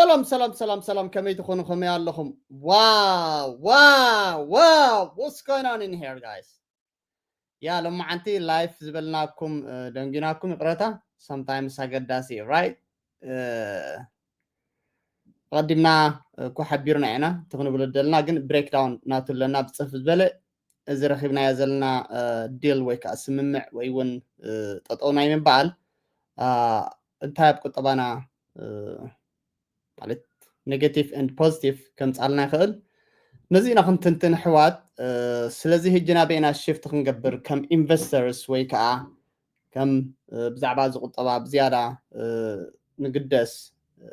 ሰላም ሰላም ሰላም ሰላም፣ ከመይ ትኾኑ? ከመይ ኣለኹም? ዋው ዋው ዋው፣ what's going on in here, guys? ያ፣ ሎማዓንቲ ላይፍ ዝበልናኩም፣ እ፣ ደንጊናኩም፣ ይቕረታ። Sometimes ኣገዳሲ እዩ፣ right? እ፣ ቀዲምና እኮ ሓቢርና ኢና፣ እቲ ክንብሎ ደለና ግን ብሬክዳውን ናቱ ኣለና። ብፅፍ ዝበለ፣ እዚ ረኺብናዮ ዘለና፣ እ፣ ዲል ወይ ከዓ ስምምዕ ወይ እውን፣ እ፣ ጠጠው ናይ ምባል፣ እ፣ እንታይ ኣብ ቁጠባና፣ እ፣ ማለት፣ ኔጌቲቭ ኤንድ ፖዚቲቭ ከምፃልና ይኽእል። ነዚ ኢና ክንትንትን፣ ኣሕዋት። እ፣ ስለዚ ሕጂ ናበይና ሽፍት ክንገብር፣ ከም ኢንቨስተርስ ወይ ከዓ ከም፣ እ፣ ብዛዕባ እዚ ቁጠባ ብዝያዳ፣ እ፣ ንግደስ፣ እ፣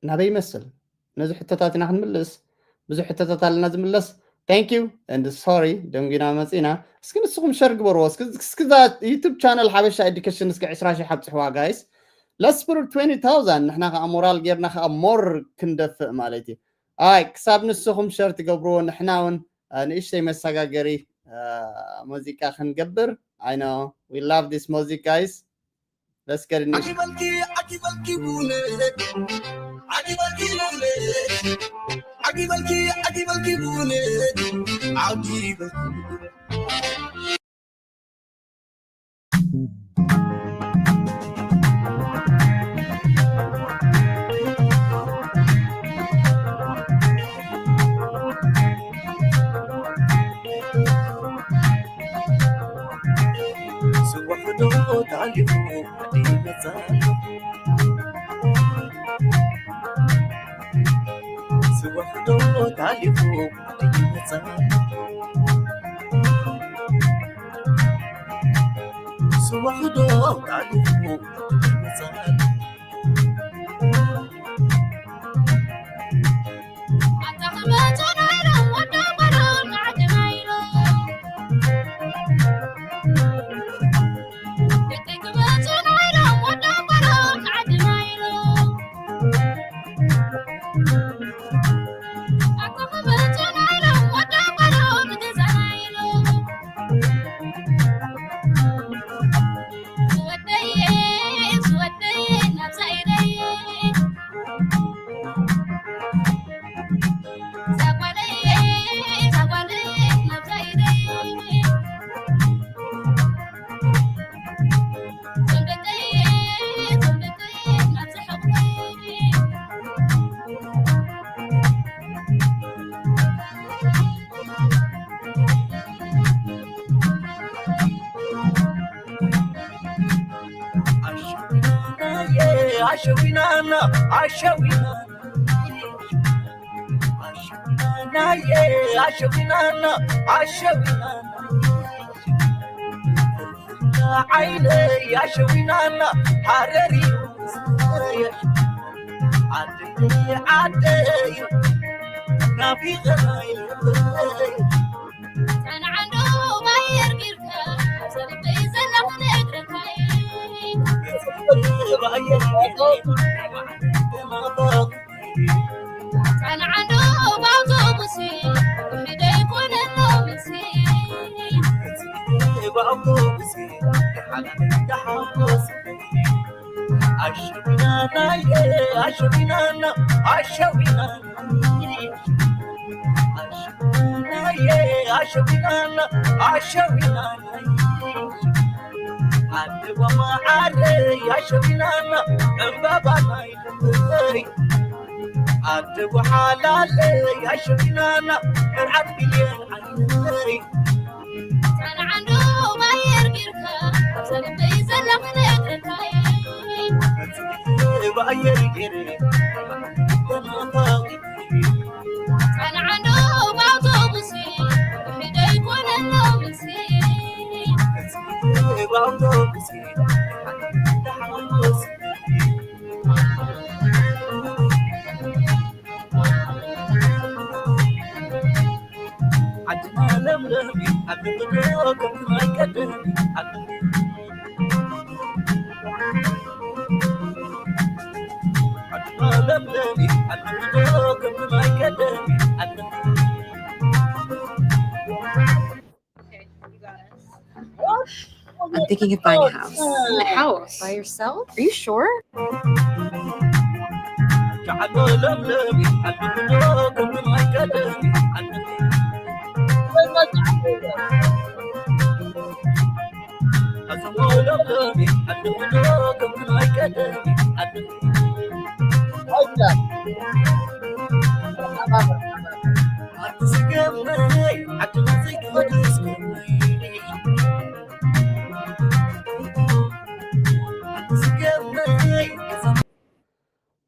ናበይ ይመስል? ነዚ ሕቶታት ኢና ክንምልስ። ብዙሕ ሕቶታት ኣለና ዝምለስ። Thank you and sorry፣ ደንጊና መፂና። እስኪ ንስኹም ሸር ግበርዎ። እስኪ፣ እስኪ እዛ ዩቱብ ቻነል ሓበሻ ኤዱኬሽን እስኪ ዕስራ ሺሕ ኣብፅሕዋ፣ ጋይስ። Let's put twenty thousand። ንሕና ከዓ ሞራል ጌርና ከዓ ሞር ክንደፍእ ማለት እዩ። ኣይ፣ ክሳብ ንስኹም ሸር ትገብርዎ፣ ንሕና እውን፣ እ፣ ንእሽተይ መሰጋገሪ፣ እ፣ ሙዚቃ ክንገብር። I know we love this music, guys. Let's get it. ዓጊበልኪ፣ ዓጊበልኪ ቡነ፣ ዓጊበልኪ ቡነ፣ ዓጊበልኪ፣ ዓጊበልኪ ቡነ፣ ዓጊበልኪ። ስዋሕዶ ታሊፉ ይመጻ፣ ስዋሕዶ ታሊፉ ይመጻ፣ ስዋሕዶ ታሊፉ ይመጻ። ኣሸዊናና፣ ኣሸዊናና፣ ኣሸዊናናየ፣ ኣሸዊናና፣ ኣሸዊናና፣ ዓይነይ ኣሸዊናና፣ ሃረሪ ዓደይ፣ ዓደይ፣ ናፊቐናይ ኣሸዊናናየ፣ ኣሸዊናና፣ ኣሸዊናና፣ ኣሸዊናናየ፣ ኣሸዊናና፣ ኣሸዊናና፣ ኣደዋ መዓረይ፣ ኣሸዊናና፣ ዕምባባ ናይ ልበይ፣ ኣደዋ ሓላለይ፣ ኣሸዊናና፣ መርዓት ሚልዮን ዓይነይ። ዓድና ለምለም እዩ፣ ዓድና ከም ናይ ቀደም እዩ፣ ዓድና ለምለም እዩ፣ ዓድና ከም ናይ ቀደም እዩ፣ ዓድና I'm thinking of buying a house. A house? By yourself? Are you sure?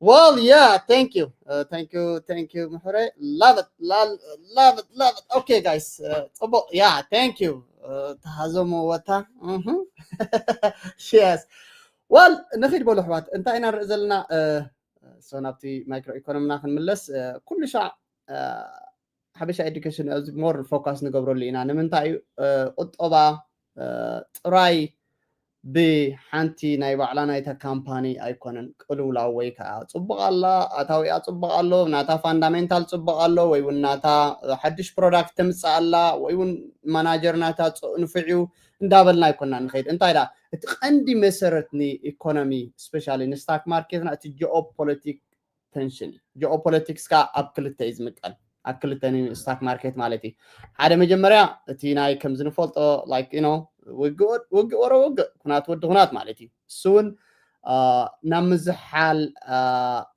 Well, yeah, thank you. Uh, thank you, thank you, ምሕረ. Love it, love, love it, love it. Okay, guys, uh, ጽቡቕ። Yeah, thank you. Uh, ተሃዘሙ ወታ። Mhm. Yes. Well፣ ንኺድ በሉ ኣሕዋት። እንታይ ኢና ንርኢ ዘለና? Uh, so ናብቲ ማይክሮ ኢኮኖሚና ክንምለስ፣ uh፣ ኩሉ ሻዕ፣ uh፣ ሓበሻ ኤዱኬሽን ኣብዚ more focus ንገብረሉ ኢና። ንምንታይ እዩ? Uh፣ ቁጠባ፣ uh፣ ጥራይ ብሓንቲ ናይ ባዕላ ናይታ ካምፓኒ ኣይኮነን። ቅልውላው ወይ ከዓ ጽቡቕ ኣላ፣ ኣታዊኣ ጽቡቕ ኣሎ፣ ናታ ፋንዳሜንታል ጽቡቕ ኣሎ፣ ወይ እውን ናታ ሓድሽ ፕሮዳክት ተምጽእ ኣላ፣ ወይ እውን ማናጀር ናታ ጽ-፣ ንፉዕ እዩ እንዳበልና ኣይኮና ንኸይድ። እንታይ ደኣ እቲ ቀንዲ መሰረት ንኢኮኖሚ፣ ስፔሻሊ ንስታክ ማርኬትና፣ እቲ ጂኦፖለቲክ ቴንሽን እዩ። ጂኦፖለቲክስ ከኣ ኣብ ክልተ እዩ ዝምቀል። ኣብ ክልተ ን-፣ ስታክ ማርኬት ማለት እዩ። ሓደ መጀመርያ እቲ ናይ ከምዚ ንፈልጦ፣ like፣ you know፣ ውግእ ወ-፣ ውግእ ወረ ውግእ፣ ኩናት ወዲ ኩናት ማለት እዩ። እሱ እውን፣ አ፣ ናብ ምዝሓል፣ አ፣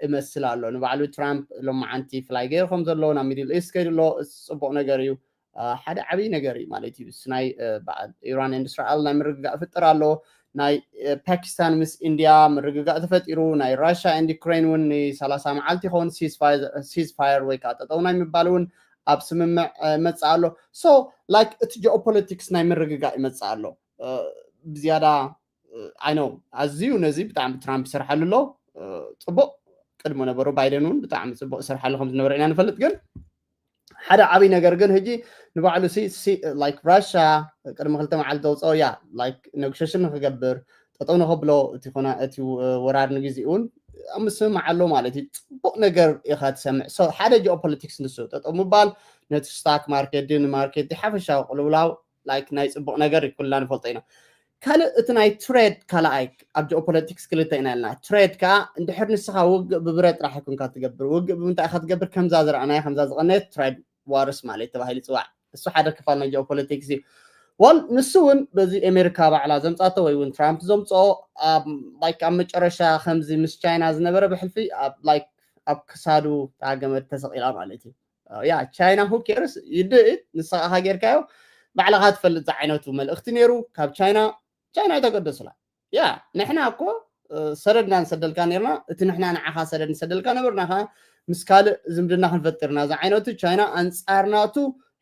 እመስል ኣሎ። ንባዕሉ ትራምፕ ሎማዓንቲ ፍላይ ገይሩ ከም ዘሎ ናብ ሚድል ኢስት ከይዱ ኣሎ። እዚ ጽቡቕ ነገር እዩ። አ፣ ሓደ ዓብዪ ነገር እዩ ማለት እዩ። እሱ ናይ፣ አ፣ በዓል ኢራን ኤንድ እስራኤል ናይ ምርግጋእ ፍጥር ኣሎ። ናይ፣ አ፣ ፓኪስታን ምስ ኢንድያ ምርግጋእ ተፈጢሩ። ናይ ራሽያ ኤንድ ዩክሬን እውን ንሰላሳ መዓልቲ ይኸውን ሲዝ ፋየር ወይ ከዓ ጠጠው ናይ ምባል እውን ኣብ ስምምዕ፣ አ፣ መጽእ ኣሎ። So፣ like፣ እቲ ጂኦፖለቲክስ ናይ ምርግጋእ ይመጽእ ኣሎ። አ፣ ብዝያዳ፣ አ፣ I know፣ ኣዝዩ ነዚ ብጣዕሚ ትራምፕ ይሰርሓሉ ኣሎ። አ፣ ጽቡቕ፣ ቅድሚ ነበሩ ባይደን እውን ብጣዕሚ ጽቡቕ ይሰርሓሉ ከም ዝነበረ ኢና ንፈልጥ። ግን ሓደ ዓብይ ነገር ግን ሕጂ ንባዕሉ ሲ፣ ሲ፣ like፣ ራሽያ ቅድሚ ክልተ መዓልቲ ዘውፅኦ፣ ያ፣ like፣ ኔጎሽሽን ንክገብር፣ ጠጠው ንኸብሎ፣ እቲ ኮና-፣ እቲ፣ እ፣ ወራር ንግዜኡ እውን ኣብ ምስምማዕ ኣሎ ማለት እዩ። ጽቡቕ ነገር ኢኻ ትሰምዕ። So፣ ሓደ ጂኦፖለቲክስ ንሱ፣ ጠጠው ምባል፣ ነቲ ስታክ ማርኬት ድዩ፣ ንማርኬት ድዩ፣ ሓፈሻዊ ቅልውላው፣ like፣ ናይ ጽቡቕ ነገር እዩ፣ ኩልና ንፈልጦ ኢና። ካልእ እቲ ናይ ትሬድ ካልኣይ ኣብ ጂኦፖለቲክስ ክልተ ኢና ኢልና። ትሬድ ከኣ እንድሕር ንስኻ ውግእ ብብረት ጥራሕ ኣይኮንካ ትገብር። ውግእ ብምንታይ ኢኻ ትገብር? ከምዛ ዝረኣናዮ፣ ከምዛ ዝቐነየት ትሬድ ዋርስ ማለት ተባሂሉ ይጽዋዕ። እሱ ሓደ ክፋል ናይ ጂኦፖለቲክስ እዩ። ወል ንሱ እውን በዚ ኣሜሪካ ባዕላ ዘምጻቶ ወይ እውን ትራምፕ ዘምጽኦ ኣብ፣ like፣ ኣብ መጨረሻ ከምዚ ምስ ቻይና ዝነበረ ብሕልፊ ኣብ፣ like፣ ኣብ ክሳዱ እታ ገመድ ተሰቒላ ማለት እዩ። ያ፣ ቻይና who cares? You do it፣ ንስኻ ኢኻ ጌርካዮ፣ ባዕልኻ ትፈልጥ ዝዓይነቱ መልእኽቲ ነይሩ ካብ ቻይና። ቻይና ኣይተገደሱላ። ያ፣ ንሕና እኮ፣ እ፣ ሰደድና ንሰደልካ ነርና፣ እቲ ንሕና ንዓኻ ሰደድ ንሰደልካ ነበርና፣ ከኣ ምስ ካልእ ዝምድና ክንፈጥርና ዝዓይነቱ ቻይና ኣንጻር ናቱ፣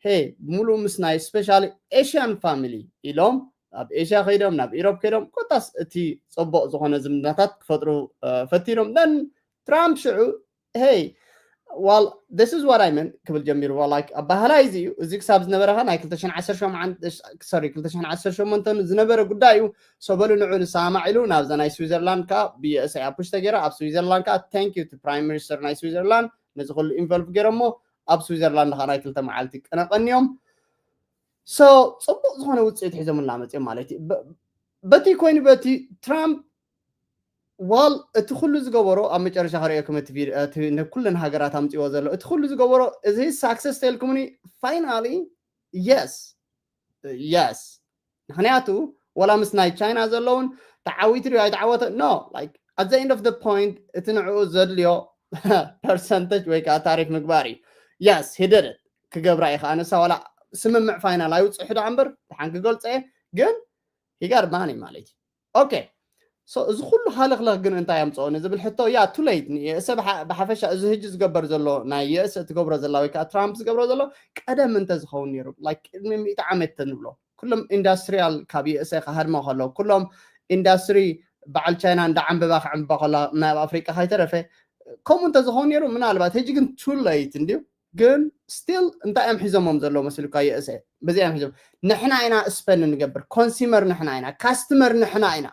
ሄ፣ ብምሉእ ምስ ናይ ስፔሻሊ ኤሽያን ፋሚሊ ኢሎም ኣብ ኤሽያ ከይዶም፣ ናብ ኢሮፕ ከይዶም፣ ኮታስ እቲ ጽቡቕ ዝኾነ ዝምድናታት ክፈጥሩ፣ እ፣ ፈቲኖም። Then ትራምፕ ሽዑ፣ ሄይ፣ well, this is what I meant ክብል ጀሚሩ። Like፣ ኣባህላይ እዚ እዩ። እዚ ክሳብ ዝነበረ ኸ ናይ ክልተ ሽሕን ዓሰርተ ሸሞንተን፣ sorry፣ ክልተ ሽሕን ዓሰርተ ሸሞንተን ዝነበረ ጉዳይ እዩ። So በሉ ንዑ ንሰማማዕ ኢሉ ናብዛ ናይ ስዊዘርላንድ ከኣ ብዩኤስኤ ፑሽ ተገይራ፣ ኣብ ስዊዘርላንድ ከኣ thank you to ፕራይም ሚኒስተር ናይ ስዊዘርላንድ ነዚ ኩሉ ኢንቮልቭ ገይሮሞ፣ ኣብ ስዊዘርላንድ ከኣ ናይ ክልተ መዓልቲ ቅነ ቀንዮም። So ጽቡቕ ዝኾነ ውጽኢት ሒዞምልና መጽዮም ማለት እዩ። በ-፣ በቲ ኮይኑ በቲ ትራምፕ ዋል እቲ ኩሉ ዝገበሮ ኣብ መጨረሻ ከርእየኩም እቲ ቪድዮ፣ እቲ ንኩለን ሃገራት ኣምጽዎ ዘሎ እቲ ኩሉ ዝገበሮ እዚ ሳክሰስ ተልኩምኒ ፋይናሊ የስ የስ። ምክንያቱ ወላ ምስ ናይ ቻይና ዘለውን ተዓዊቱ ድዩ ኣይተዓወተ፣ no, like, at the end of the point እቲ ንዕኡ ዘድልዮ ፐርሰንተጅ ወይ ከዓ ታሪፍ ምግባር እዩ። የስ ሂደደት ክገብራ እዩ ከዓ ንሳ ዋላ ስምምዕ ፋይናል ኣይውፅሑ ዳ እምበር ድሓን ክገልፀ እየ፣ ግን ሂጋር ማኒ ማለት እዩ። ኦኬ፣ so እዚ ኩሉ ሃለኽለኽ ግን እንታይ ኣምፅኦ ንዝብል ሕቶ፣ ያ፣ ቱ ሌት ንየእሰ ብሓ-፣ ብሓፈሻ እዚ ህጂ ዝገበር ዘሎ ናይ የእሰ ትገብሮ ዘላ ወይ ከዓ ትራምፕ ዝገብሮ ዘሎ ቀደም እንተዝኸውን ነይሩ፣ like፣ ቅድሚ ሚእቲ ዓመት ተንብሎ ኩሎም ኢንዳስትሪያል ካብ የእሰ ክሃድማ ከሎ፣ ኩሎም ኢንዳስትሪ በዓል ቻይና እንዳ ዓንበባ ክዕንብባ ከላ ናይ ኣብ ኣፍሪቃ ከይተረፈ ከምኡ እንተዝኸውን ነይሩ ምናልባት፣ ህጂ ግን ቱ ሌት እንድዩ። ግን ስቲል እንታይ እዮም ሒዞሞም ዘለዉ መሲሉካ የእሰ? በዚ እዮም ሒዞም። ንሕና ኢና ስፐን እንገብር፣ ኮንሱመር ንሕና ኢና፣ ካስትመር ንሕና ኢና።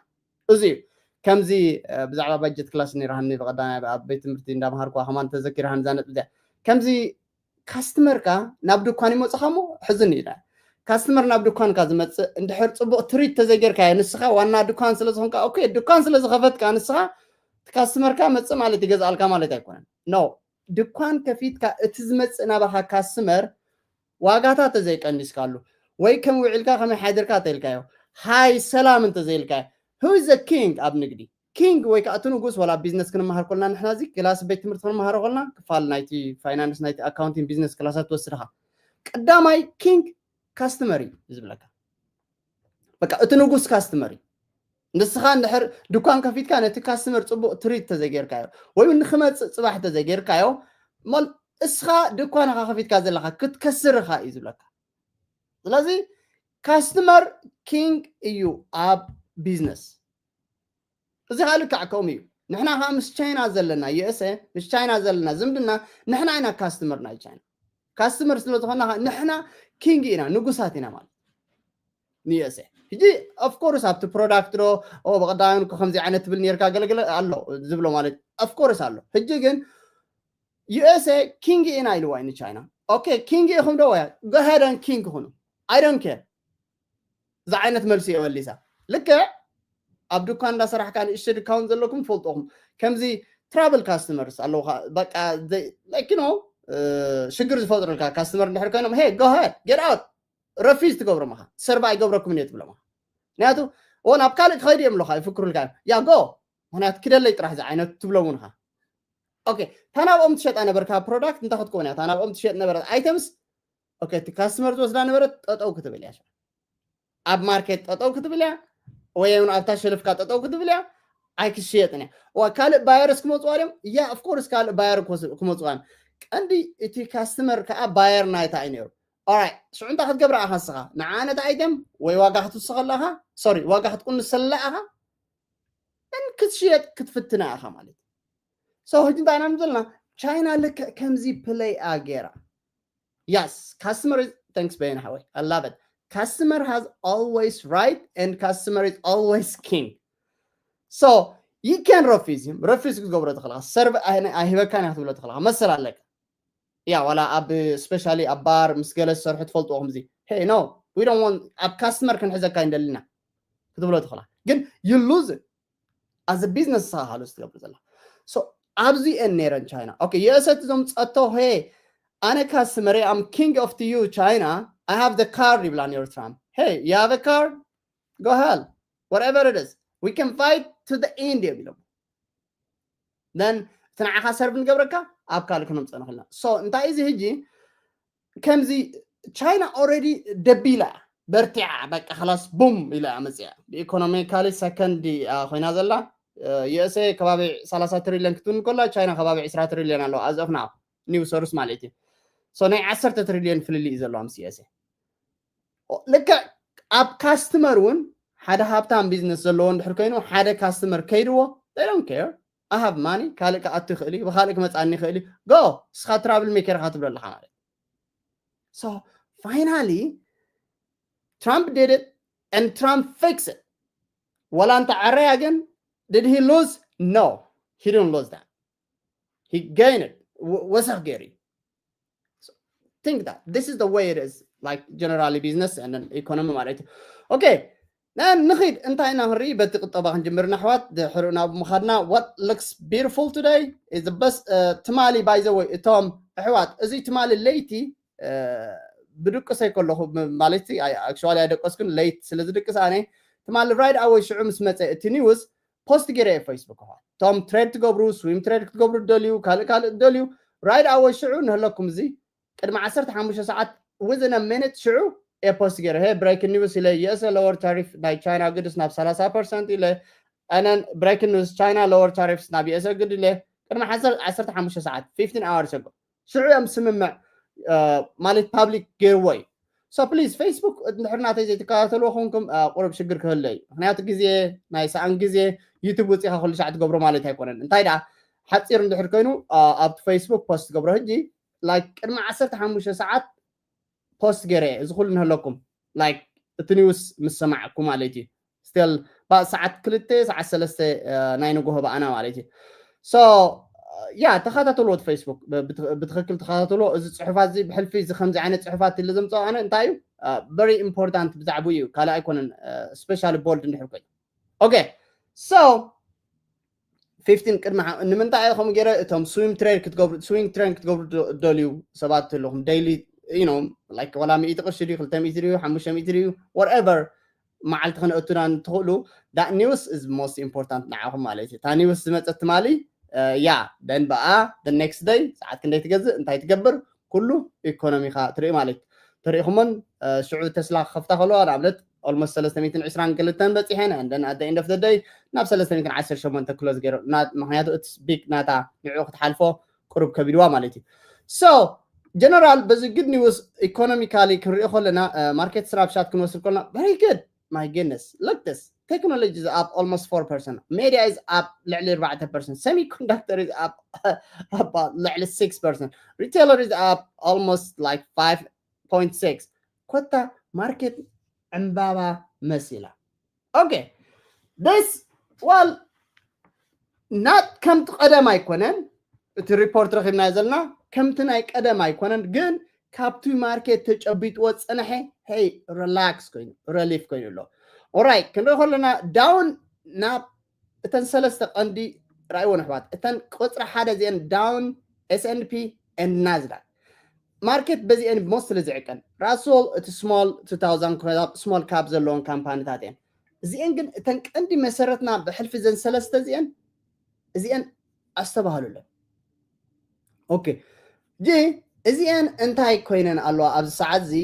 እዚ እዩ። ከምዚ፣ እ፣ ብዛዕባ ባጀት ክላስ ነይራሃኒ ብቐዳማይ ኣብ ቤት ትምህርቲ እንዳምሃርኩዋ ከማን ተዘኪራሃኒ እዛ ነጥቢ እዚኣ። ከምዚ ካስትመርካ ናብ ድኳን ይመጽኻ እሞ ሕዝኒ ኢላ። ካስትመር ናብ ድኳንካ ዝመጽእ እንድሕር ጽቡቕ ትሪት ተዘይጌርካዮ ንስኻ ዋና ድኳን ስለ ዝኾንካ፣ ኦኬ፣ ድኳን ስለ ዝኸፈትካ ንስኻ እቲ ካስትመርካ መጽእ ማለት ይገዝኣልካ ማለት ኣይኮነን። no ድኳን ከፊትካ እቲ ዝመፅእ ናባኻ ካስተመር ዋጋታት ተዘይቀኒስካሉ ወይ ከም ውዒልካ ከመይ ሓዲርካ ተልካዮ ሃይ ሰላም እንተዘይልካዮ who is the king ኣብ ንግዲ king ወይ ከዓ እቲ ንጉስ ወላ ቢዝነስ ክንመሃር ኮልና ንሕና እዚ ክላስ ቤት ትምህርቲ ክንመሃሮ ኮልና ክፋል ናይቲ ፋይናንስ ናይቲ ኣካውንቲንግ ቢዝነስ ክላሳት ትወስድኻ ቀዳማይ king ካስተመር እዩ ዝብለካ በቃ እቲ ንጉስ ካስተመር እዩ ንስኻ እንድሕር ድኳን ከፊትካ ነቲ ካስተመር ፅቡቅ ትሪት ተዘጌርካዮ ወይ ንክመፅእ ፅባሕ ተዘጌርካዮ እስኻ ድኳንኻ ከፊትካ ዘለካ ክትከስር ኢኻ እዩ ዝብለካ ስለዚ ካስተመር king እዩ ኣብ ቢዝነስ እዚ ከዓ ልክዕ ከምኡ እዩ ንሕና ከዓ ምስ ቻይና ዘለና ዩኤስኤ ምስ ቻይና ዘለና ዝምድና ንሕና ኢና ካስተመር ናይ ቻይና ካስተመር ስለዝኮና ንሕና king ኢና ንጉሳት ኢና ማለት ንዩኤስኤ ሕጂ of course ኣብቲ product ዶ ብቀዳሚ ከምዚ ዓይነት ትብል ነርካ ገለገለ ኣሎ ዝብሎ ማለት of course ኣሎ ሕጂ ግን ዩኤስኤ king ኢና ኢልዋ ንቻይና okay king ኢኹም ዶ ወያ go ahead and king ኩኑ I don't care እዚ ዓይነት መልሲ እየ መሊሳ ልክዕ ኣብ ድኳን እንዳሰራሕካ ንእሽተ ድካውን ዘለኩም ፈልጦኹም ከምዚ trouble customers ኣለውካ በቃ like you know ሽግር ዝፈጥሩልካ ካስተመር እንድሕር ኮይኖም hey go ahead get out refuse ትገብሮም ኢኻ serve ኣይገብረኩምን እየ ትብሎም ኢኻ ምክንያቱ እዎ ናብ ካልእ ክኸይድ እዮም ኣለካ ይፍክሩልካ እዮም yeah go ምክንያቱ ክደለይ ጥራሕ ዝዓይነት ትብሎም እውን ኢኻ okay እታ ናብኦም ትሸጣ ነበርካ product እንታይ ክትከውን እያ እታ ናብኦም ትሸጥ ነበረት items okay እቲ customer ዝወስዳ ነበረት ጠጠው ክትብል እያ ኣብ market ጠጠው ክትብል እያ ወይ እውን ኣብታ ሸልፍካ ጠጠው ክትብል እያ ኣይክሽየጥን እያ ካልእ buyers ክመፅዋ ድዮም yeah of course ካልእ buyer ክመፅዋ ቀንዲ እቲ customer ከዓ buyer ናይታ እዩ ነይሩ right ሽዑ እንታይ ክትገብራ ኢኻ ንስኻ ንዓ ነቲ item ወይ ዋጋ ክትውስኸላ ኢኻ sorry ዋጋ ክትቅንሰላ ኢኻ ክትሽየጥ ክትፍትና ኢኻ ማለት so ሕጂ እንታይ ኢና ዘለና ቻይና ልክዕ ከምዚ play እያ ገይራ yes customer is thanks በየነ ሓወይ I love it customer has always right and customer is always king so you can refuse him refuse ክትገብሮ ትኽእልካ serve ኣይሂበካን ክትብሎ ትኽእልካ መሰል ኣለካ ያ ዋላ ኣብ specially ኣብ bar ምስ ገለ ዝሰርሑ ትፈልጥዎ ከምዚ hey no we don't want ኣብ customer ክንሕዘካ እንደልና ክትብሎ ትኽእላ ግን you lose it as a business ሳሃሉ ትገብር ዘላ so ኣብዚ እየን ነይረን ቻይና okay ዩኤስኤ እዞም ፀቶ hey ኣነ customer I'm king of the you China I have the car ይብላ ነይሩ ትራምፕ hey you have a car go hell whatever it is we can fight to the end እዮም ኢሎም then እቲ ንዓኻ serve ንገብረካ ኣብ ካልእ ክነምፀ ንኽእልና so እንታይ እዚ ህጂ ከምዚ ቻይና already ደቢላ በርቲዓ በቃ ከላስ ቡም ኢላ መፅያ economically second ኮይና ዘላ ዩኤስኤ ከባቢ ሰላሳ ትሪልዮን ክትውን ከላ ቻይና ከባቢ ዕስራ ትሪልዮን ኣለዋ as of now new source ማለት እዩ so ናይ ዓሰርተ ትሪልዮን ፍልልይ እዩ ዘለዋ ምስ ዩኤስኤ ልክዕ ኣብ customer እውን ሓደ ሃብታም ቢዝነስ ዘለዎ እንድሕር ኮይኑ ሓደ customer ከይድዎ they don't care I have money ካልእ ክኣቱ ይኽእል እዩ ብካልእ ክመፅኣኒ ይኽእል እዩ go እስኻ trouble maker ኢኻ ትብሎ ኣለካ ማለት so finally Trump did it and Trump fix it ወላ እንተ ዓረያ ግን did he lose no he didn't lose that he gained it ወሰኽ ገይሩ think that this is the way it is like generally business and economy ማለት እዩ okay ንኺድ እንታይ ኢና ክንርኢ በቲ ቁጠባ ክንጅምር ንኣሕዋት ድሕሪ ናብ ምኻድና what looks beautiful today is the best ትማሊ by the way እቶም ኣሕዋት እዚ ትማሊ ለይቲ ብድቅሰ ከለኹ ማለት actually ኣይደቀስኩን late ስለ ዝድቅስ ኣነ ትማሊ right away ሽዑ ምስ መፀ እቲ news post ገይረ እየ Facebook ኣሕዋት እቶም trade ትገብሩ swing trade ክትገብሩ ትደልዩ ካልእ ካልእ ትደልዩ right away ሽዑ ንህለኩም እዚ ቅድሚ ዓሰርተ ሓሙሽተ ሰዓት within a minute ሽዑ እየ post ገይረ hey breaking news ኢለ US lower tariff ናይ ቻይና ግድስ ናብ ሰላሳ percent ኢለ and then breaking news China lower tariffs ናብ US ግድ ኢለ ቅድሚ ዓሰርተ ሓሙሽተ ሰዓት fifteen hours ago ሽዑ እዮም ስምምዕ ማለት public ገይርዎ እዩ so please Facebook እንድሕር ናተይ ዘይትከታተልዎ ኮንኩም ቁሩብ ሽግር ክህለ እዩ ምክንያቱ ግዜ ናይ ሰኣን ግዜ YouTube ውፅኢካ ኩሉ ሻዕ ትገብሮ ማለት ኣይኮነን እንታይ ደኣ ሓፂር እንድሕር ኮይኑ ኣብቲ Facebook post ትገብሮ ሕጂ like ቅድሚ ዓሰርተ ሓሙሽተ ሰዓት post ገይረ እዚ ኩሉ ንህለኩም like እቲ news ምስ ሰማዕኩ ማለት እዩ still ሰዓት ክልተ ሰዓት ሰለስተ ናይ ንጎሆ ብኣና ማለት እዩ so ያ ተኸታተልዎ Facebook ብትክክል ተኸታተልዎ እዚ ፅሑፋት እዚ ብሕልፊ እዚ ከምዚ ዓይነት ፅሑፋት ኢለ ዘምፅኦ ኣነ እንታይ እዩ very important ብዛዕባ እዩ ካልእ ኣይኮነን specially bold እንድሕር ኮይኑ okay so ፊፍቲን ቅድሚ ሓ- ንምንታይ እየ ከምኡ ገይረ? እቶም ስዊም ትሬድ ክትገብሩ ስዊንግ ትሬድ ክትገብሩ ዶ- ደልዩ ሰባት ኣለኹም። ዴይሊ ዩ ኖ ላይክ ዋላ ሚእቲ ቅርሺ ድዩ ክልተ ሚእቲ ድዩ ሓሙሽተ ሚእቲ ድዩ whatever መዓልቲ ክነእቱና እንትኽእሉ that news is most important ንዓኹም ማለት እዩ። እታ ኒውስ ዝመፀት ትማሊ ያ ደን በኣ the next day ሰዓት ክንደይ ትገዝእ እንታይ ትገብር ኩሉ ኢኮኖሚኻ ትርኢ ማለት እዩ። ተሪእኹሞን ሽዑ ተስላ ክኸፍታ ከለዋ ንኣብነት almost ሰለስተ ሚእትን ዕስራን ክልተን በፂሐን and then at the end of the day ናብ ሰለስተ ሚእትን ዓሰርተ ሸሞንተ ክሎዝ ገይሩ ምክንያቱ እቲ ስቢክ ናታ ንዕኡ ክትሓልፎ ቅሩብ ከቢድዋ ማለት እዩ። So ጀነራል በዚ good news economically ክንሪኦ ከለና ማርኬት ስራፕሻት ክንወስድ ከለና very good my goodness look this technology is up almost four percent media is up ልዕሊ ኣርባዕተ percent semiconductor is up about ልዕሊ six percent retailer is up almost like five point six ኮታ ማርኬት ዕምባባ መሲላ okay this well not ከምቲ ቀደም ኣይኮነን እቲ ሪፖርት ረኪብናዮ ዘለና ከምቲ ናይ ቀደም ኣይኮነን ግን ካብቲ ማርኬት ተጨቢጥዎ ዝፀነሐ hey relax ኮይኑ relief ኮይኑ ኣሎ alright ክንርኢ ከለና down ናብ እተን ሰለስተ ቀንዲ ራእይዎ ንሕዋት እተን ቁፅሪ ሓደ እዚአን down S&P and Nasdaq ማርኬት በዚአን mostly ዝዕቀን Russell እቲ small two thousand small cap ዘለዎን ካምፓኒታት እየን እዚአን ግን እተን ቀንዲ መሰረትና ብሕልፊ ዘን ሰለስተ እዚአን እዚአን ኣስተባህሉለን okay ጂ እዚአን እንታይ ኮይነን ኣለዋ ኣብዚ ሰዓት እዚ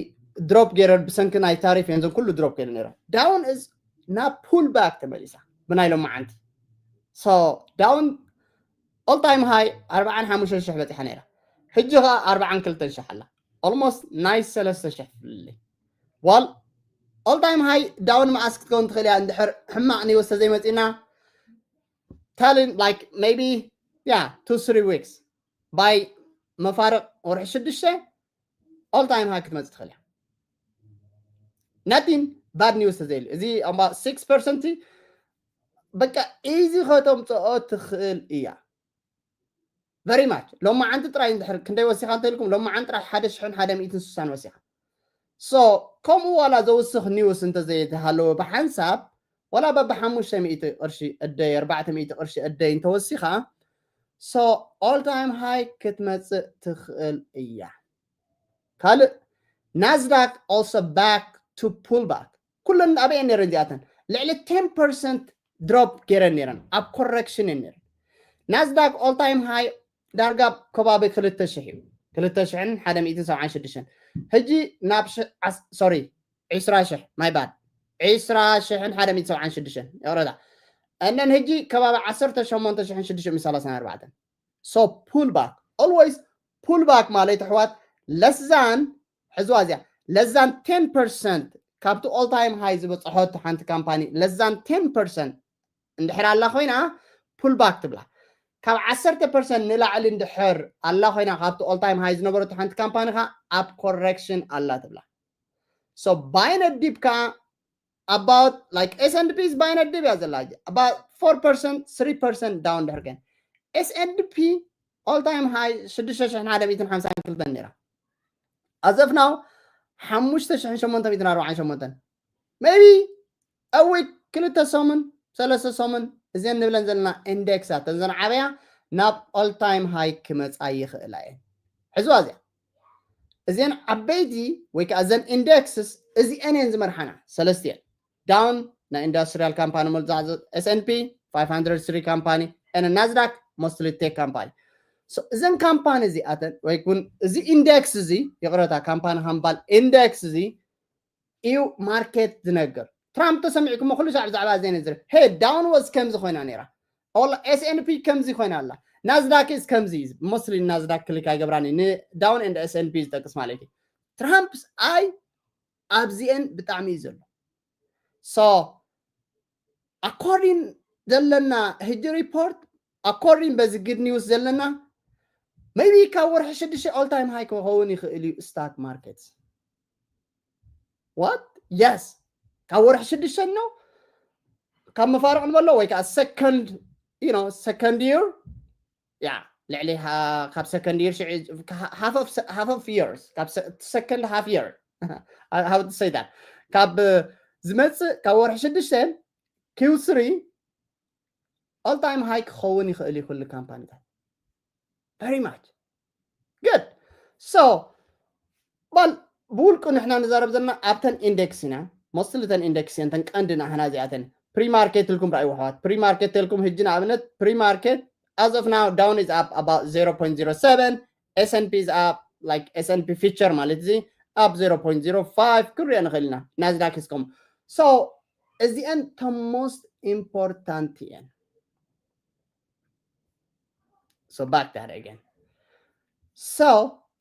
ድሮፕ ገይረን ብሰንኪ ናይ ታሪፍ እየን ዘን ኩሉ ድሮፕ ገይረን ነይረን down is ናብ pull back ተመሊሳ ብናይ ሎማዓንቲ so down all time high ኣርባዓን ሓሙሽተ ሽሕ በፂሓ ነይራ ሕጂ ከዓ ኣርባዓን ክልተን ሽሕ ኣላ almost ናይ ሰለስተ ሽሕ ፍልልይ well all time high down መዓስ ክትከውን ትኽእል እያ እንድሕር ሕማቕ ኒውስ ተዘይመፂና telling like maybe yeah two three weeks by መፋርቕ ወርሒ ሽዱሽተ all time high ክትመፅእ ትኽእል እያ nothing bad news ተዘይሉ እዚ about six percent በቃ easy ከተምፅኦ ትኽእል እያ very much ሎማዓንቲ ጥራይ እንድሕር ክንደይ ወሲኻ እንተኢልኩም ሎማዓንቲ ጥራይ ሓደ ሽሕን ሓደ ሚእትን ስሳን ወሲኻ so ከምኡ ዋላ ዘውስኽ ኒውስ እንተዘይተሃለወ ብሓንሳብ ዋላ በብሓሙሽተ ሚእቲ ቅርሺ a day ኣርባዕተ ሚእቲ ቅርሺ a day እንተወሲኻ so all time high ክትመፅእ ትኽእል እያ ካልእ Nasdaq also back to pull back ኩለን ኣበየን ነይረን እዚኣተን ልዕሊ ten percent drop ገይረን ነይረን ኣብ correction እየን ነይረን Nasdaq all time high ዳርጋ ከባቢ ክልተ ሽሕ እዩ ክልተ ሽሕን ሓደ ሚእትን ሰብዓን ሽዱሽተን ሕጂ ናብ sorry ዕስራ ሽሕ my bad ዕስራ ሽሕን ሓደ ሚእትን ሰብዓን ሽዱሽተን ይቕረታ and then ሕጂ ከባቢ ዓሰርተ ሸሞንተ ሽሕን ሽዱሽተ ሚእትን ሰላሳን ኣርባዕተን so pull back always pull back ማለት ኣሕዋት less than ሕዝዋ እዚኣ less than ten percent ካብቲ all time high ዝበፅሖት ሓንቲ ካምፓኒ less than ten percent እንድሕር ኣላ ኮይና pull back ትብላ ካብ ዓሰርተ percent ንላዕሊ እንድሕር ኣላ ኮይና ካብቲ all time high ዝነበረቶ ሓንቲ ካምፓኒ ከዓ ኣብ correction ኣላ ትብላ so buying a dip ከዓ about like S&P is buying a dip እያ ዘላ about four percent three percent down ድሕር ከን S&P all time high ሽዱሽተ ሽሕን ሓደ ሚእትን ሓምሳን ክልተን ነይራ as of now ሓሙሽተ ሽሕን ሸሞንተ ሚእትን ኣርባዓን ሸሞንተን maybe a week ክልተ ሰሙን ሰለስተ ሰሙን እዘን ንብለን ዘለና ኢንዴክሳት እዘን ዓበያ ናብ all time high ክመፃ ይኽእላ እየን ሕዝዋ እዚኣ እዘን ዓበይቲ ወይ ከዓ እዘን ኢንዴክስስ እዚአን እየን ዝመርሓና ሰለስቲአን down ናይ ኢንዱስትሪያል ካምፓኒ መዛዕዚ S&P five hundred three company and Nasdaq mostly tech company እዘን ካምፓኒ እዚኣተን ወይ እውን እዚ ኢንዴክስ እዚ ይቕረታ ካምፓኒ ከምባል ኢንዴክስ እዚ እዩ ማርኬት ዝነግር ትራምፕ ተሰሚዕኩሞ ኩሉ ሻዕ ብዛዕባ ዜና ዝር ሄ down was ከምዚ ኮይና ነይራ S&P ከምዚ ኮይና ኣላ Nasdaq is ከምዚ mostly Nasdaq ክሊክ ኣይገብራን ን down and S&P ዝጠቅስ ማለት እዩ ትራምፕስ ኣይ ኣብዚአን ብጣዕሚ እዩ ዘሎ so according ዘለና ሕጂ ሪፖርት according በዚ good news ዘለና maybe ካብ ወርሒ ሽዱሽተ all time high ክኸውን ይኽእል እዩ stock market what yes ካብ ወርሒ ሽዱሽተ ነው ካብ መፋርቕ ንበሎ ወይ ከዓ second you know second year yeah ልዕሊ ካብ second year half of years ካብ second half year how to say that ካብ ዝመፅእ ካብ ወርሒ ሽዱሽተ Q three all time high ክኸውን ይኽእል እዩ ኩሉ ካምፓኒታት። Very much good. So ባል ብውልቁ ንሕና ንዛረብ ዘለና ኣብተን ኢንዴክስ ኢና። ሞስትሊ ተን ኢንዴክስ እየን ተን ቀንዲ ናህና እዚኣተን። ፕሪማርኬት ኢልኩም ረኣይዎ ኣሕዋት። ፕሪማርኬት ተልኩም ህጂ ንኣብነት ፕሪማርኬት as of now down is up about zero point zero seven, S&P is up, like S&P future ማለት እዚ up zero point zero five ክንሪኦ ንኽእል ኢና። ናዝዳክ እስከም so እዚአን the most important እየን። So back that again. So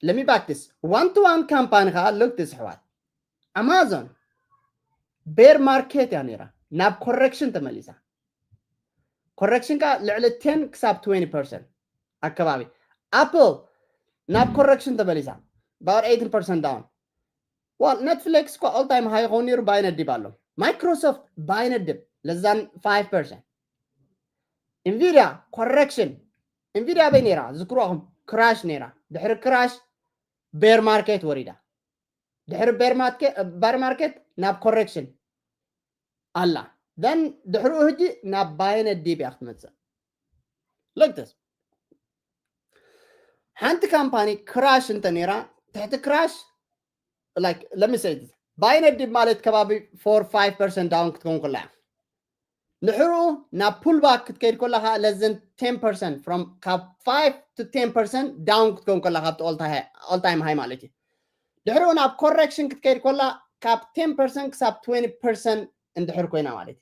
let me back this one to one company ከዓ look this ኣሕዋት። ኣማዞን ቤር ማርኬት እያ ነይራ፣ ናብ ኮረክሽን ተመሊሳ። ኮረክሽን ከዓ ልዕሊ ten ክሳብ twenty percent ኣከባቢ። ኣፕል ናብ ኮረክሽን ተመሊሳ፣ about eighteen percent down. Well Netflix እኳ all time high ይኸውን ነይሩ፣ ባይ ነዲብ ኣሎ። ማይክሮሶፍት ባይ ነዲብ less than five percent። ኢንቪድያ ኮረክሽን። ኢንቪድያ በይ ነይራ ዝክርዋኹም? ክራሽ ነይራ። ድሕሪ ክራሽ ቤር ማርኬት ወሪዳ። ድሕሪ ቤር ማርኬት ናብ ኮረክሽን ኣላ። Then ድሕሪኡ ህጂ ናብ ባይ ነዲብ እያ ክትመፅእ። Look this ሓንቲ ካምፓኒ ክራሽ እንተ ነይራ ትሕቲ ክራሽ like let me say ባይ ነዲብ ማለት ከባቢ four five percent down ክትከውን ከላ እያ። ድሕሪኡ ናብ ፑልባክ ክትከይድ ከላ ከዓ less than ten percent from ካብ five to ten percent down ክትከውን ከላ ካብቲ all time high ማለት እዩ። ድሕሪኡ ናብ ኮረክሽን ክትከይድ ከላ ካብ ten percent ክሳብ twenty percent እንድሕር ኮይና ማለት እዩ።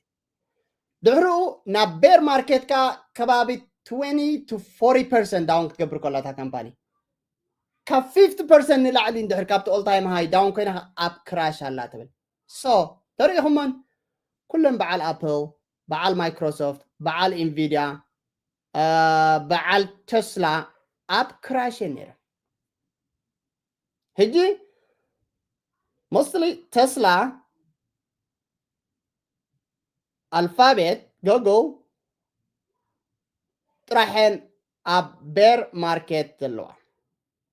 ድሕሪኡ ናብ ቤር ማርኬት ከዓ ከባቢ twenty to forty percent down ክትገብር ከላ እታ ካምፓኒ ካብ fifty percent ንላዕሊ እንድሕር ካብቲ all time high down ኮይና ኣብ ክራሽ ኣላ ትብል። So ተሪኢኹሞን ኩለን በዓል ኣፕል፣ በዓል ማይክሮሶፍት፣ በዓል ኢንቪድያ፣ በዓል ተስላ ኣብ ክራሽ እየን ነይረን። ሕጂ mostly ተስላ፣ ኣልፋቤት፣ ጉግል ጥራሐን ኣብ ቤር ማርኬት ዘለዋ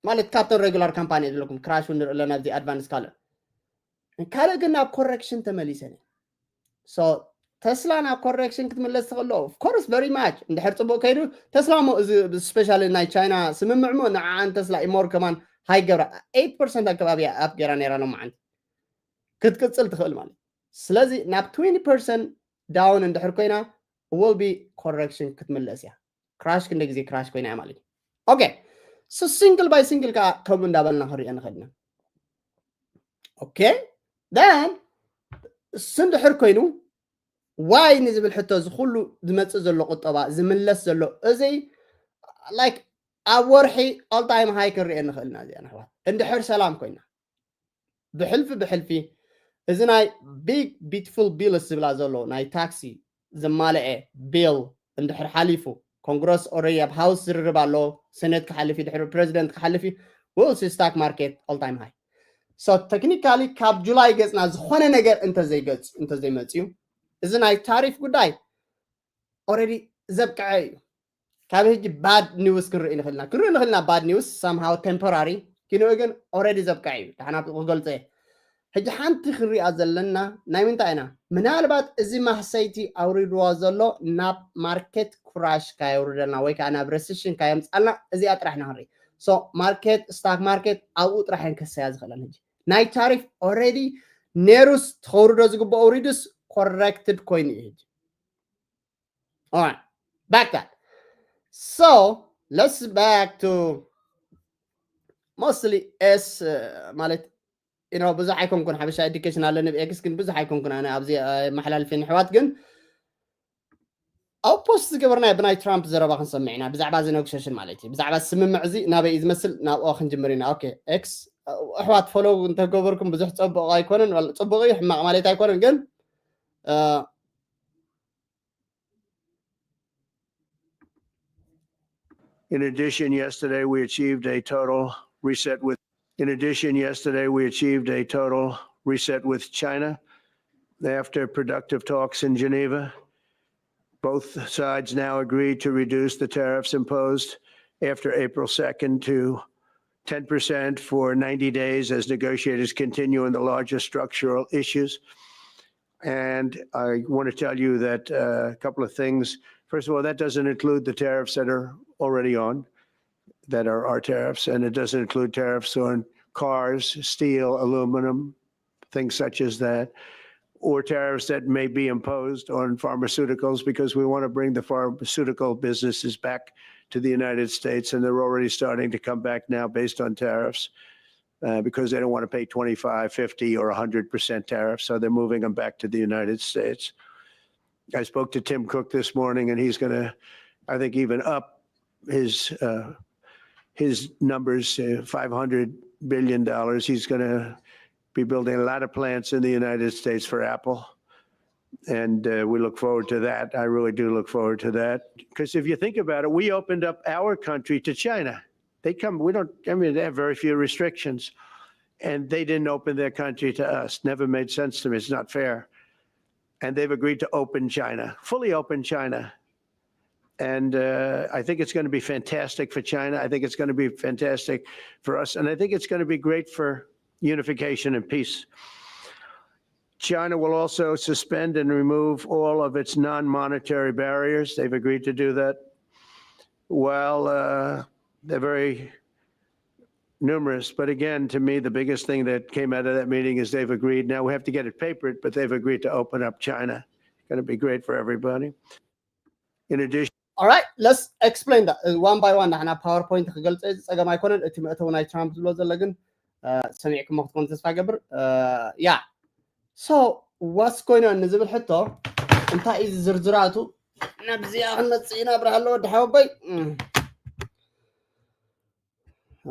ማለት ካብተን ሬጉላር ካምፓኒ ዘለኩም ክራሽ እውን ንርኢ ኣለና ኣብዚ ኣድቫንስ ካልእ ካልእ ግን ናብ ኮረክሽን ተመሊሰን እየን። So ተስላ ናብ ኮረክሽን ክትምለስ ትኽእሎ of course very much እንድሕር ፅቡቅ ከይዱ ተስላ ሞ እዚ ስፔሻሊ ናይ ቻይና ስምምዕ ሞ ንዓን ተስላ ኢሞር ከማን ሃይ ገብራ eight percent ኣከባቢ ኣፕ ገይራ ነይራ ሎማዓንቲ ክትቅፅል ትኽእል ማለት ስለዚ ናብ twenty percent down እንድሕር ኮይና will be correction ክትምለስ እያ። ክራሽ ክንደ ግዜ ክራሽ ኮይና እያ ማለት እዩ። Okay so single by single ከዓ ከምኡ እንዳበልና ክንሪኦ ንኽእል ኢና። Okay then እሱ እንድሕር ኮይኑ ዋይ ንዝብል ሕቶ እዚ ኩሉ ዝመፅእ ዘሎ ቁጠባ ዝምለስ ዘሎ እዚ like ኣብ ወርሒ all time high ክንሪኦ ንኽእል ኢና እዚኣ ኣሕዋት እንድሕር ሰላም ኮይና ብሕልፊ ብሕልፊ እዚ ናይ big beautiful bills ዝብላ ዘሎ ናይ ታክሲ ዘማልአ ቢል እንድሕር ሓሊፉ ኮንግረስ already ኣብ ሃውስ ዝርርብ ኣሎ ሰኔት ክሓልፍ እዩ ድሕሪ ፕሬዚደንት ክሓልፍ እዩ we'll see stock market all time high so technically ካብ ጁላይ ገፅና ዝኾነ ነገር እንተዘይገፅ እንተዘይመፅዩ እዚ ናይ ታሪፍ ጉዳይ already ዘብቅዐ እዩ ካብ ሕጂ bad news ክንርኢ ንኽእልና ክንርኢ ንኽእልና bad news somehow temporary ኪንኡ ግን already ዘብቅዐ እዩ ዳሕና ክገልፀ ሕጂ ሓንቲ ክንሪኣ ዘለና ናይ ምንታይ ኢና ምናልባት እዚ ማህሰይቲ ኣውሪድዎ ዘሎ ናብ ማርኬት ክራሽ ካየውርደልና ወይ ከዓ ናብ ረሲሽን ካየምፃልና እዚኣ ጥራሕ ኢና ክንርኢ so ማርኬት ስታክ ማርኬት ኣብኡ ጥራሕ እየን ከሰያ ዝኽእለን ሕጂ ናይ ታሪፍ already ነይሩስ ተኸውርዶ ዝግብኦ ውሪዱስ corrected ኮይኑ እዩ ሕጂ All right, back that. So let's back to mostly S uh, ማለት you know ብዙሕ ኣይኮንኩን ሓበሻ ኤዱኬሽን ኣለኒ ብኤክስ ግን ብዙሕ ኣይኮንኩን ኣነ ኣብዚ መሓላልፊ ንሕዋት ግን ኣብ ፖስት ዝገበርናዮ ብናይ ትራምፕ ዘረባ ክንሰምዕ ኢና ብዛዕባ እዚ ነጉሸሽን ማለት እዩ ብዛዕባ ስምምዕ እዚ ናበይ እዩ ዝመስል ናብኦ ክንጅምር ኢና ኦኬ ኤክስ ኣሕዋት ፎሎው እንተገበርኩም ብዙሕ ፀቡቕ ኣይኮነን ፅቡቕ እዩ ሕማቕ ማለት ኣይኮነን ግን In addition, yesterday we achieved a total reset with. In addition, yesterday we achieved a total reset with China. After productive talks in Geneva, both sides now agreed to reduce the tariffs imposed after April second to ten percent for ninety days as negotiators continue on the larger structural issues. And I want to tell you that uh, a couple of things. First of all, that doesn't include the tariffs that are already on, that are our tariffs, and it doesn't include tariffs on cars, steel, aluminum, things such as that, or tariffs that may be imposed on pharmaceuticals, because we want to bring the pharmaceutical businesses back to the United States, and they're already starting to come back now based on tariffs, uh, because they don't want to pay twenty-five, fifty, or one hundred percent tariffs, so they're moving them back to the United States. I spoke to Tim Cook this morning, and he's going to, I think, even up his uh, his numbers, uh, five hundred billion dollars. He's going to be building a lot of plants in the United States for Apple, and uh, we look forward to that. I really do look forward to that, because if you think about it, we opened up our country to China. They come. We don't. I mean, they have very few restrictions, and they didn't open their country to us. Never made sense to me. It's not fair. And they've agreed to open China, fully open China. And uh, I think it's going to be fantastic for China. I think it's going to be fantastic for us. And I think it's going to be great for unification and peace. China will also suspend and remove all of its non monetary barriers. They've agreed to do that. Well, uh, they're very numerous. But again, to me, the biggest thing that came out of that meeting is they've agreed. Now we have to get it papered, but they've agreed to open up China. Going to be great for everybody. In addition, All right, let's explain that uh, one by one. ንሕና ፓወርፖይንት ክገልፀ ዝፀገም ኣይኮነን። እቲ መእተዊ ናይ ትራምፕ ዝብሎ ዘሎ ግን ሰሚዕኩሞ ክትኮኑ ተስፋ ገብር። ያ ሶ ዋስ ኮይኖ ንዝብል ሕቶ እንታይ እዩ ዝዝርዝራቱ? ናብዚኣ ክንመፅእ ኢና። ብርሃ ኣለዎ ድሓወቦይ።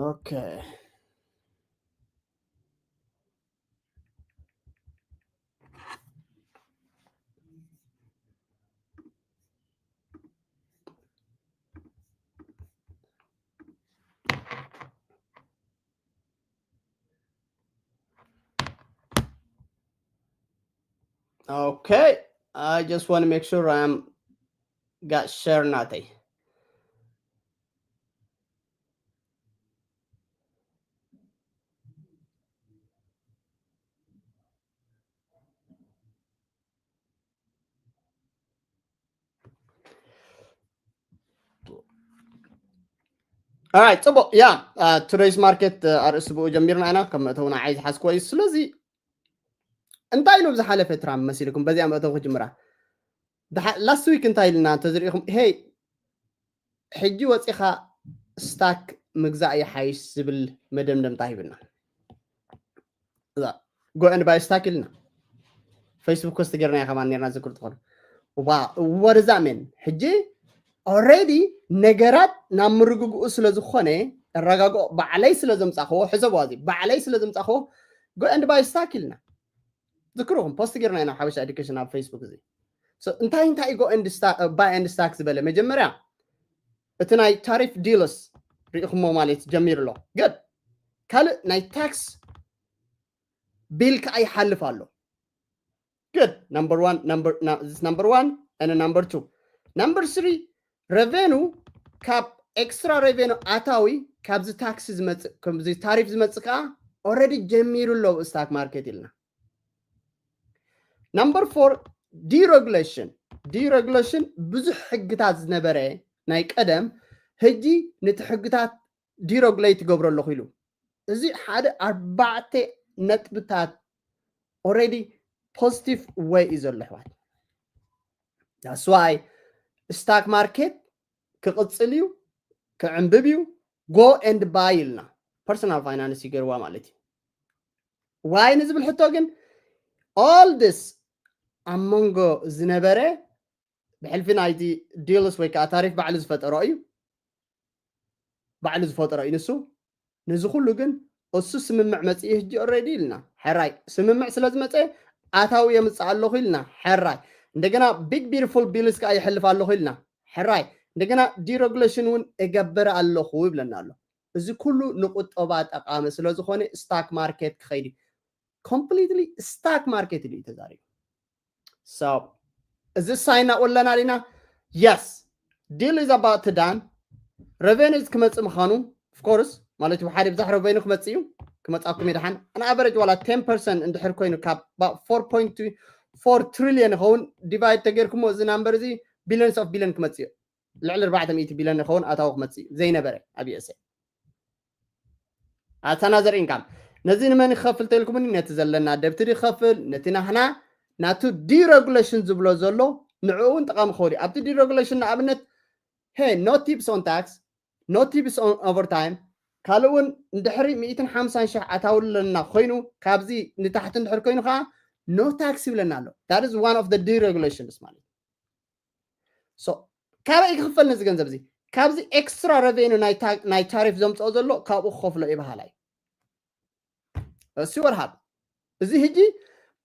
ኦኬ። Okay, I just want to make sure I'm got share ናተይ። Alright, ፅቡቅ። ያ፣ today's market ኣርእስቲ ብኡ ጀሚርና ኢና። ከም መእተውና ዓይዝ ሓዝኮ እዩ። ስለዚ እንታይ ኢሉ ብዝሓለፈ ትራምፕ መሲልኩም? በዚኣ መእተው ክጅምራ። ላስት ዊክ እንታይ ኢልና እንተዝሪኢኹም፣ ሄይ ሕጂ ወፂኻ ስታክ ምግዛእ ይሓይሽ ዝብል መደምደምታ ሂብና። Go and buy stock ኢልና ፌስቡክ ኮስት ገርና ከማን ነርና ዝክር ትኾኑ። What does that mean? ሕጂ already ነገራት ናብ ምርግግኡ ስለ ዝኾነ፣ ኣረጋግኦ ባዕለይ ስለ ዘምጻኽዎ፣ ሕሰብዋ እዚ፣ ባዕለይ ስለ ዘምጻኽዎ፣ go and buy stock ኢልና። ዝክርኹም ፖስት ገርና ኢና ሓበሻ ኤዱኬሽን ኣብ ፌስቡክ እዚ። So እንታይ እንታይ go and buy and stock ዝበለ? መጀመርያ እቲ ናይ ታሪፍ ዲልስ ሪኢኹሞ ማለት ጀሚሩ ኣሎ። Good። ካልእ ናይ ታክስ ቢል ከኣ ይሓልፍ ኣሎ። Good። Number one, number one and number two. Number three, revenue ካብ ኤክስትራ ሬቨኑ ኣታዊ ካብዚ ታክሲ ዝመፅእ፣ ካብዚ ታሪፍ ዝመፅእ ከኣ already ጀሚሩ ኣሎ ስታክ ማርኬት ኢልና። Number four, deregulation. Deregulation ብዙሕ ሕግታት ዝነበረ ናይ ቀደም ሕጂ ነቲ ሕግታት ዲረጉሌት ይገብሮ ኣለኹ ኢሉ። እዚ ሓደ ኣርባዕተ ነጥብታት already positive way እዩ ዘሎ ኣሕዋት። That's why ስታክ ማርኬት ክቕፅል እዩ፣ ክዕንብብ እዩ። Go and buy ኢልና ፐርሰናል ፋይናንስ ይገርዋ ማለት እዩ። ዋይ ንዝብል ሕቶ ግን all this ኣብ መንጎ ዝነበረ ብሕልፊ ናይቲ ዲልስ ወይ ከዓ ታሪፍ ባዕሉ ዝፈጠሮ እዩ። ባዕሉ ዝፈጠሮ እዩ ንሱ። ነዚ ኩሉ ግን እሱ ስምምዕ መፅኢ ሕጂ already ኢልና ሕራይ ስምምዕ ስለ ዝመፀ ኣታዊ የምፅእ ኣለኹ ኢልና ሕራይ እንደገና ቢግ ቢዩቲፉል ቢልስ ከዓ ይሕልፍ ኣለኹ ኢልና ሕራይ እንደገና ዲረጉሌሽን እውን እገብር ኣለኹ ይብለና ኣሎ። እዚ ኩሉ ንቁጠባ ጠቃሚ ስለ ዝኾነ ስታክ ማርኬት ክኸይድ እዩ። ኮምፕሊትሊ ስታክ ማርኬት ኢሉ እዩ ተዛሪቡ። So እዚ ሳይን ናብኡ ኣለና ዲና? Yes, deal is about to done. Revenues ክመፅእ ምዃኑ of course ማለት እዩ ሓደ ብዛሕ ረቨኑ ክመፅእ እዩ። ክመፃኩም እዩ ደሓን። ኣን ኣቨሬጅ ዋላ ten percent እንድሕር ኮይኑ ካብ about four point four trillion ይኸውን ዲቫይድ ተገይርኩሞ እዚ ናምበር እዚ billions of billion ክመፅእ እዩ። ልዕሊ ኣርባዕተ ሚእቲ ቢልዮን ይኸውን ኣታዊ ክመፅእ እዩ ዘይነበረ ኣብ USA። ኣታና ዘርኢ ኢንካም ነዚ ንመን ይኸፍል ተልኩምኒ ነቲ ዘለና ደብቲ ይኸፍል ነቲ ናህና ናቱ deregulation ዝብሎ ዘሎ ንዕኡ እውን ጠቃሚ ክኸውን እዩ። ኣብቲ deregulation ንኣብነት hey no tips on tax no tips on overtime ካልእ እውን እንድሕሪ ሚእትን ሓምሳን ሺሕ ኣታዊ ኣለና ኮይኑ ካብዚ ንታሕቲ እንድሕር ኮይኑ ከዓ no tax ይብለና ኣሎ። That is one of the deregulations ማለት so ካበይ ክኽፈል ነዚ ገንዘብ እዚ ካብዚ extra revenue ናይ ታሪፍ ዘምፅኦ ዘሎ ካብኡ ክኸፍሎ ይበሃላ እዩ። እሲ ወርሃብ እዚ ሕጂ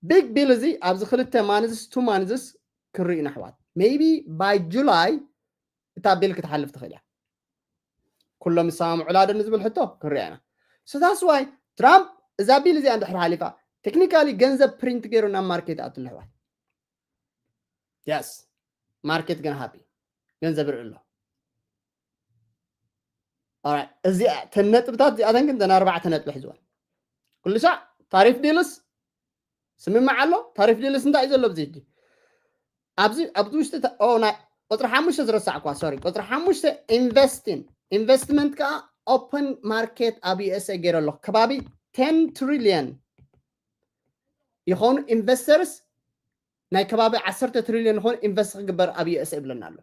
big bill እዚ ኣብዚ ክልተ months two months ክርኢ ኢና ኣሕዋት maybe by July እታ bill ክትሓልፍ ትኽእል እያ። ኩሎም ይሰማምዑላ ዶ ንዝብል ሕቶ ክንሪኣ ኢና። So that's why ትራምፕ እዛ bill እዚኣ እንድሕር ሓሊፋ technically ገንዘብ print ገይሩ ናብ market ኣትሉ ኣሕዋት። Yes market ግን happy ገንዘብ ይርኢ ኣሎ። እዚኣ ተን ነጥብታት እዚኣተን ግን ዘን ኣርባዕተ ነጥቢ ሒዝወን ኩሉ ሳዕ ታሪፍ deals ስምምዕ ኣሎ። ታሪፍ deals እንታይ እዩ ዘሎ ኣብዚ ሕጂ ኣብዚ ኣብዚ ውሽጢ ቁፅሪ ሓሙሽተ ዝረሳዕኳ sorry ቁፅሪ ሓሙሽተ investing investment ከዓ open market ኣብ USA ገይረ ኣሎ ከባቢ ten trillion ይኾኑ investors ናይ ከባቢ ዓሰርተ ትሪልዮን ዝኾኑ invest ክግበር ኣብ USA ይብለና ኣሎ።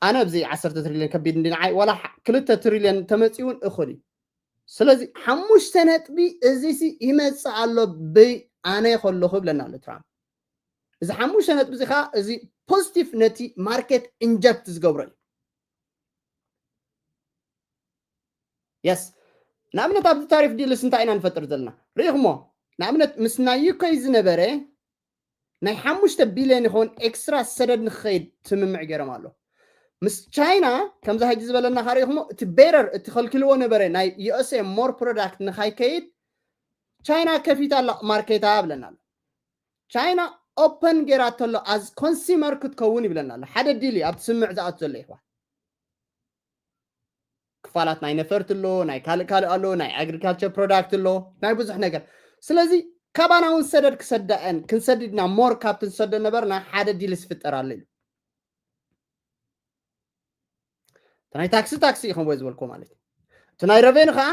ኣነ ኣብዚ ዓሰርተ ትሪልዮን ከቢድ እንዲ ንዓይ ዋላ ክልተ ትሪልዮን ተመፂኡ እውን እኹል እዩ። ስለዚ ሓሙሽተ ነጥቢ እዚ ሲ ይመፅእ ኣሎ ብኣነ ከለኹ ይብለና ኣሎ ትራምፕ። እዚ ሓሙሽተ ነጥቢ እዚ ከዓ እዚ positive ነቲ market inject ዝገብሮ እዩ። Yes ንኣብነት ኣብዚ ታሪፍ deals እንታይ ኢና ንፈጥር ዘለና ርኢኹሞ። ንኣብነት ምስ ናይ UK ዝነበረ ናይ ሓሙሽተ ቢልዮን ይኸውን extra ሰደድ ንክኸይድ ስምምዕ ገይሮም ኣሎ። ምስ ቻይና ከምዚ ሕጂ ዝበለና ካርኢኹሞ እቲ better እቲ ከልክልዎ ነበረ ናይ USA more product ንካይከይድ ቻይና ከፊታ ኣላ ማርኬታ ብለና ኣሎ። ቻይና open ገይራ ተሎ as consumer ክትከውን ይብለና ኣሎ። ሓደ deal እዩ ኣብቲ ስምምዕ ዝኣቱ ዘሎ ይሕዋት። ክፋላት ናይ ነፈርቲ ኣሎ ናይ ካልእ ካልእ ኣሎ ናይ agriculture product ኣሎ ናይ ብዙሕ ነገር። ስለዚ ካባና እውን ሰደድ ክሰዳእን ክንሰድድና more ካብቲ ንሰዶ ነበርና ሓደ deal ዝፍጠር ኣሎ ኢሉ። ናይ ታክሲ ታክሲ እዩ ከምዎ ዝበልኩ ማለት እዩ። እቲ ናይ revenue ከዓ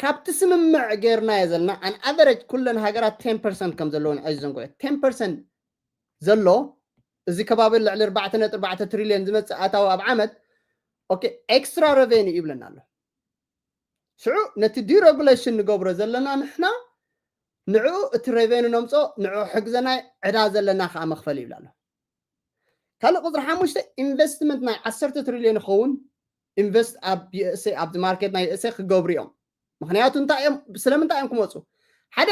ካብቲ ስምምዕ ገይርናዮ ዘለና an average ኩለን ሃገራት ten percent ከም ዘለውን ኣይዘንጎ ten percent ዘሎ እዚ ከባቢ ልዕሊ ኣርባዕተ ነጥቢ ኣርባዕተ ትሪልዮን ዝመፅእ ኣታዊ ኣብ ዓመት okay extra revenue ይብለና ኣሎ። ሽዑ ነቲ deregulation ንገብሮ ዘለና ንሕና ንዕኡ እቲ revenue ነምፅኦ ንዕኡ ሕግዘናይ ዕዳ ዘለና ከዓ መኽፈል ይብል ኣሎ። ካልእ ቁፅሪ ሓሙሽተ investment ናይ ዓሰርተ ትሪልዮን ይኸውን invest ኣብ USA ኣብዚ market ናይ USA ክገብሩ እዮም። ምክንያቱ እንታይ እዮም ስለምንታይ እዮም ክመፁ ሓደ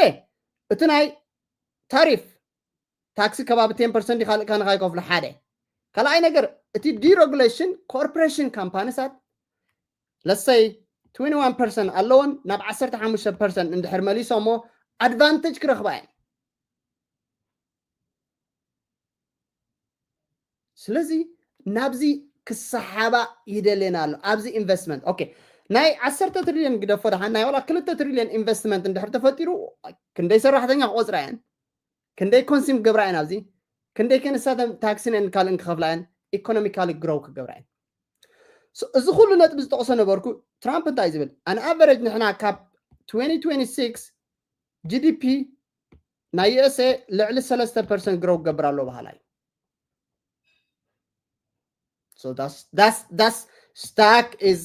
እቲ ናይ ታሪፍ ታክሲ ከባቢ ten percent ካልእ ካን ካይከፍሉ ሓደ ካልኣይ ነገር እቲ deregulation corporation companies ኣት let's say twenty one percent ኣለዎን ናብ ዓሰርተ ሓሙሽተ percent እንድሕር መሊሶሞ advantage ክረኽባ እየን። ስለዚ ናብዚ ክሰሓባ ይደልየና ኣሎ ኣብዚ investment okay ናይ ዓሰርተ ትሪልዮን ግደፎ ደሓን ናይ ዋላ ክልተ ትሪልዮን investment እንድሕር ተፈጢሩ ክንደይ ሰራሕተኛ ክቆፅራ እየን ክንደይ consume ክገብራ እየን ኣብዚ ክንደይ ከንሳተን ታክሲን ካልእን ክኸፍላ እየን economically grow ክገብራ እየን። እዚ ኩሉ ነጥቢ ዝጠቕሶ ነበርኩ ትራምፕ እንታይ ዝብል an average ንሕና ካብ twenty twenty six GDP ናይ USA ልዕሊ ሰለስተ percent grow ክገብር ኣሎ በሃላይ። So that's that's that's stock is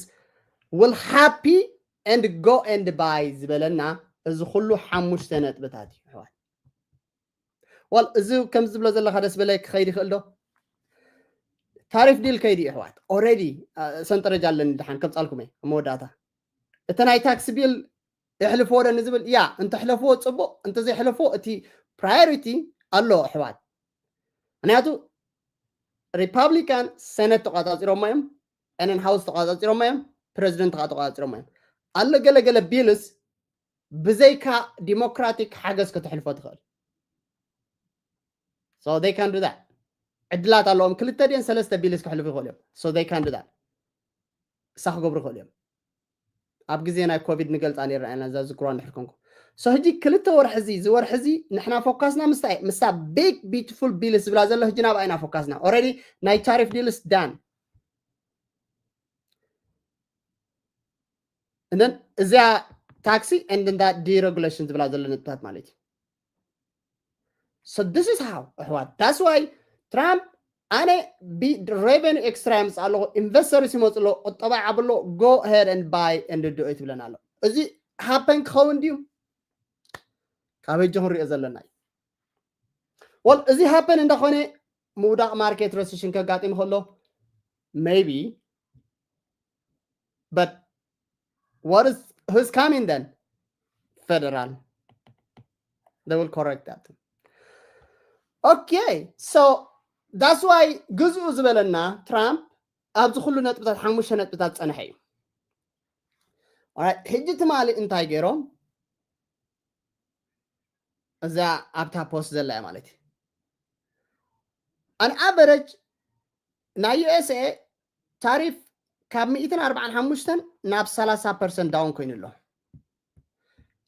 will happy and go and buy ዝበለና እዚ ኩሉ ሓሙሽተ ነጥብታት እዩ ኣሕዋት። ዋል እዚ ከምዚ ዝብሎ ዘለካ ደስ በለይ ክኸይድ ይኽእል ዶ? ታሪፍ deal ከይድ እዩ ኣሕዋት። Already ሰንጠረጃ ኣለኒ ድሓን ከምፃልኩም እየ ኣብ መወዳእታ እቲ ናይ ታክሲ bill የሕልፍዎ ዶ ንዝብል እያ እንተሕለፍዎ ፅቡቅ እንተዘይሕለፍዎ እቲ priority ኣሎ ኣሕዋት። ምክንያቱ Republican Senate ተቋፃፂሮሞ እዮም and House ተቋፃፂሮሞ እዮም president ከዓ ተቋፃፂሮሞ እዮም። ኣሎ ገለገለ bills ብዘይካ ዲሞክራቲክ ሓገዝ ከተሕልፎ ትኽእል። So they can do that። ዕድላት ኣለዎም ክልተ ድን ሰለስተ bills ክሕልፉ ይኽእሉ እዮም። So they can do that። እሳ ክገብሩ ይኽእሉ እዮም። ኣብ ግዜ ናይ ኮቪድ ንገልፃ ነርና ኢና እዛ ዝክሯ እንድሕር ኮንኩ So ሕጂ ክልተ ወርሒ እዚ እዚ ወርሒ እዚ ንሕና ፎካስና ምስታ ምስታ big beautiful bill ዝብላ ዘሎ ሕጂ ናብኣ ኢና ፎካስና። Already ናይ tariff deal is done። And then እዚኣ tax and then that deregulation ዝብላ ዘሎ ነጥብታት ማለት እዩ። So this is how ኣሕዋት that's why ትራምፕ ኣነ revenue extra የምፅእ ኣለኹ፣ investors ይመፁ ኣለዉ፣ ቁጠባ ይዓቢ ኣሎ፣ go ahead and buy and do it ይብለና ኣሎ። እዚ happen ክኸውን ድዩ? ካብ ሕጂ ክንሪኦ ዘለና እዩ። Well እዚ happen እንዳኾነ ምውዳቕ market recession ከጋጥም ከሎ maybe but what is who's coming then? Federal. They will correct that. Okay, so that's why ግዝኡ ዝበለና ትራምፕ ኣብዚ ኩሉ ነጥብታት ሓሙሽተ ነጥብታት ፀንሐ እዩ። ሕጂ ትማሊ እንታይ ገይሮም? እዛ ኣብታ ፖስት ዘላ ማለት እዩ። An average ናይ USA ታሪፍ ካብ ሚእትን ኣርባዓን ሓሙሽተን ናብ ሰላሳ ፐርሰንት ዳውን ኮይኑ ኣሎ።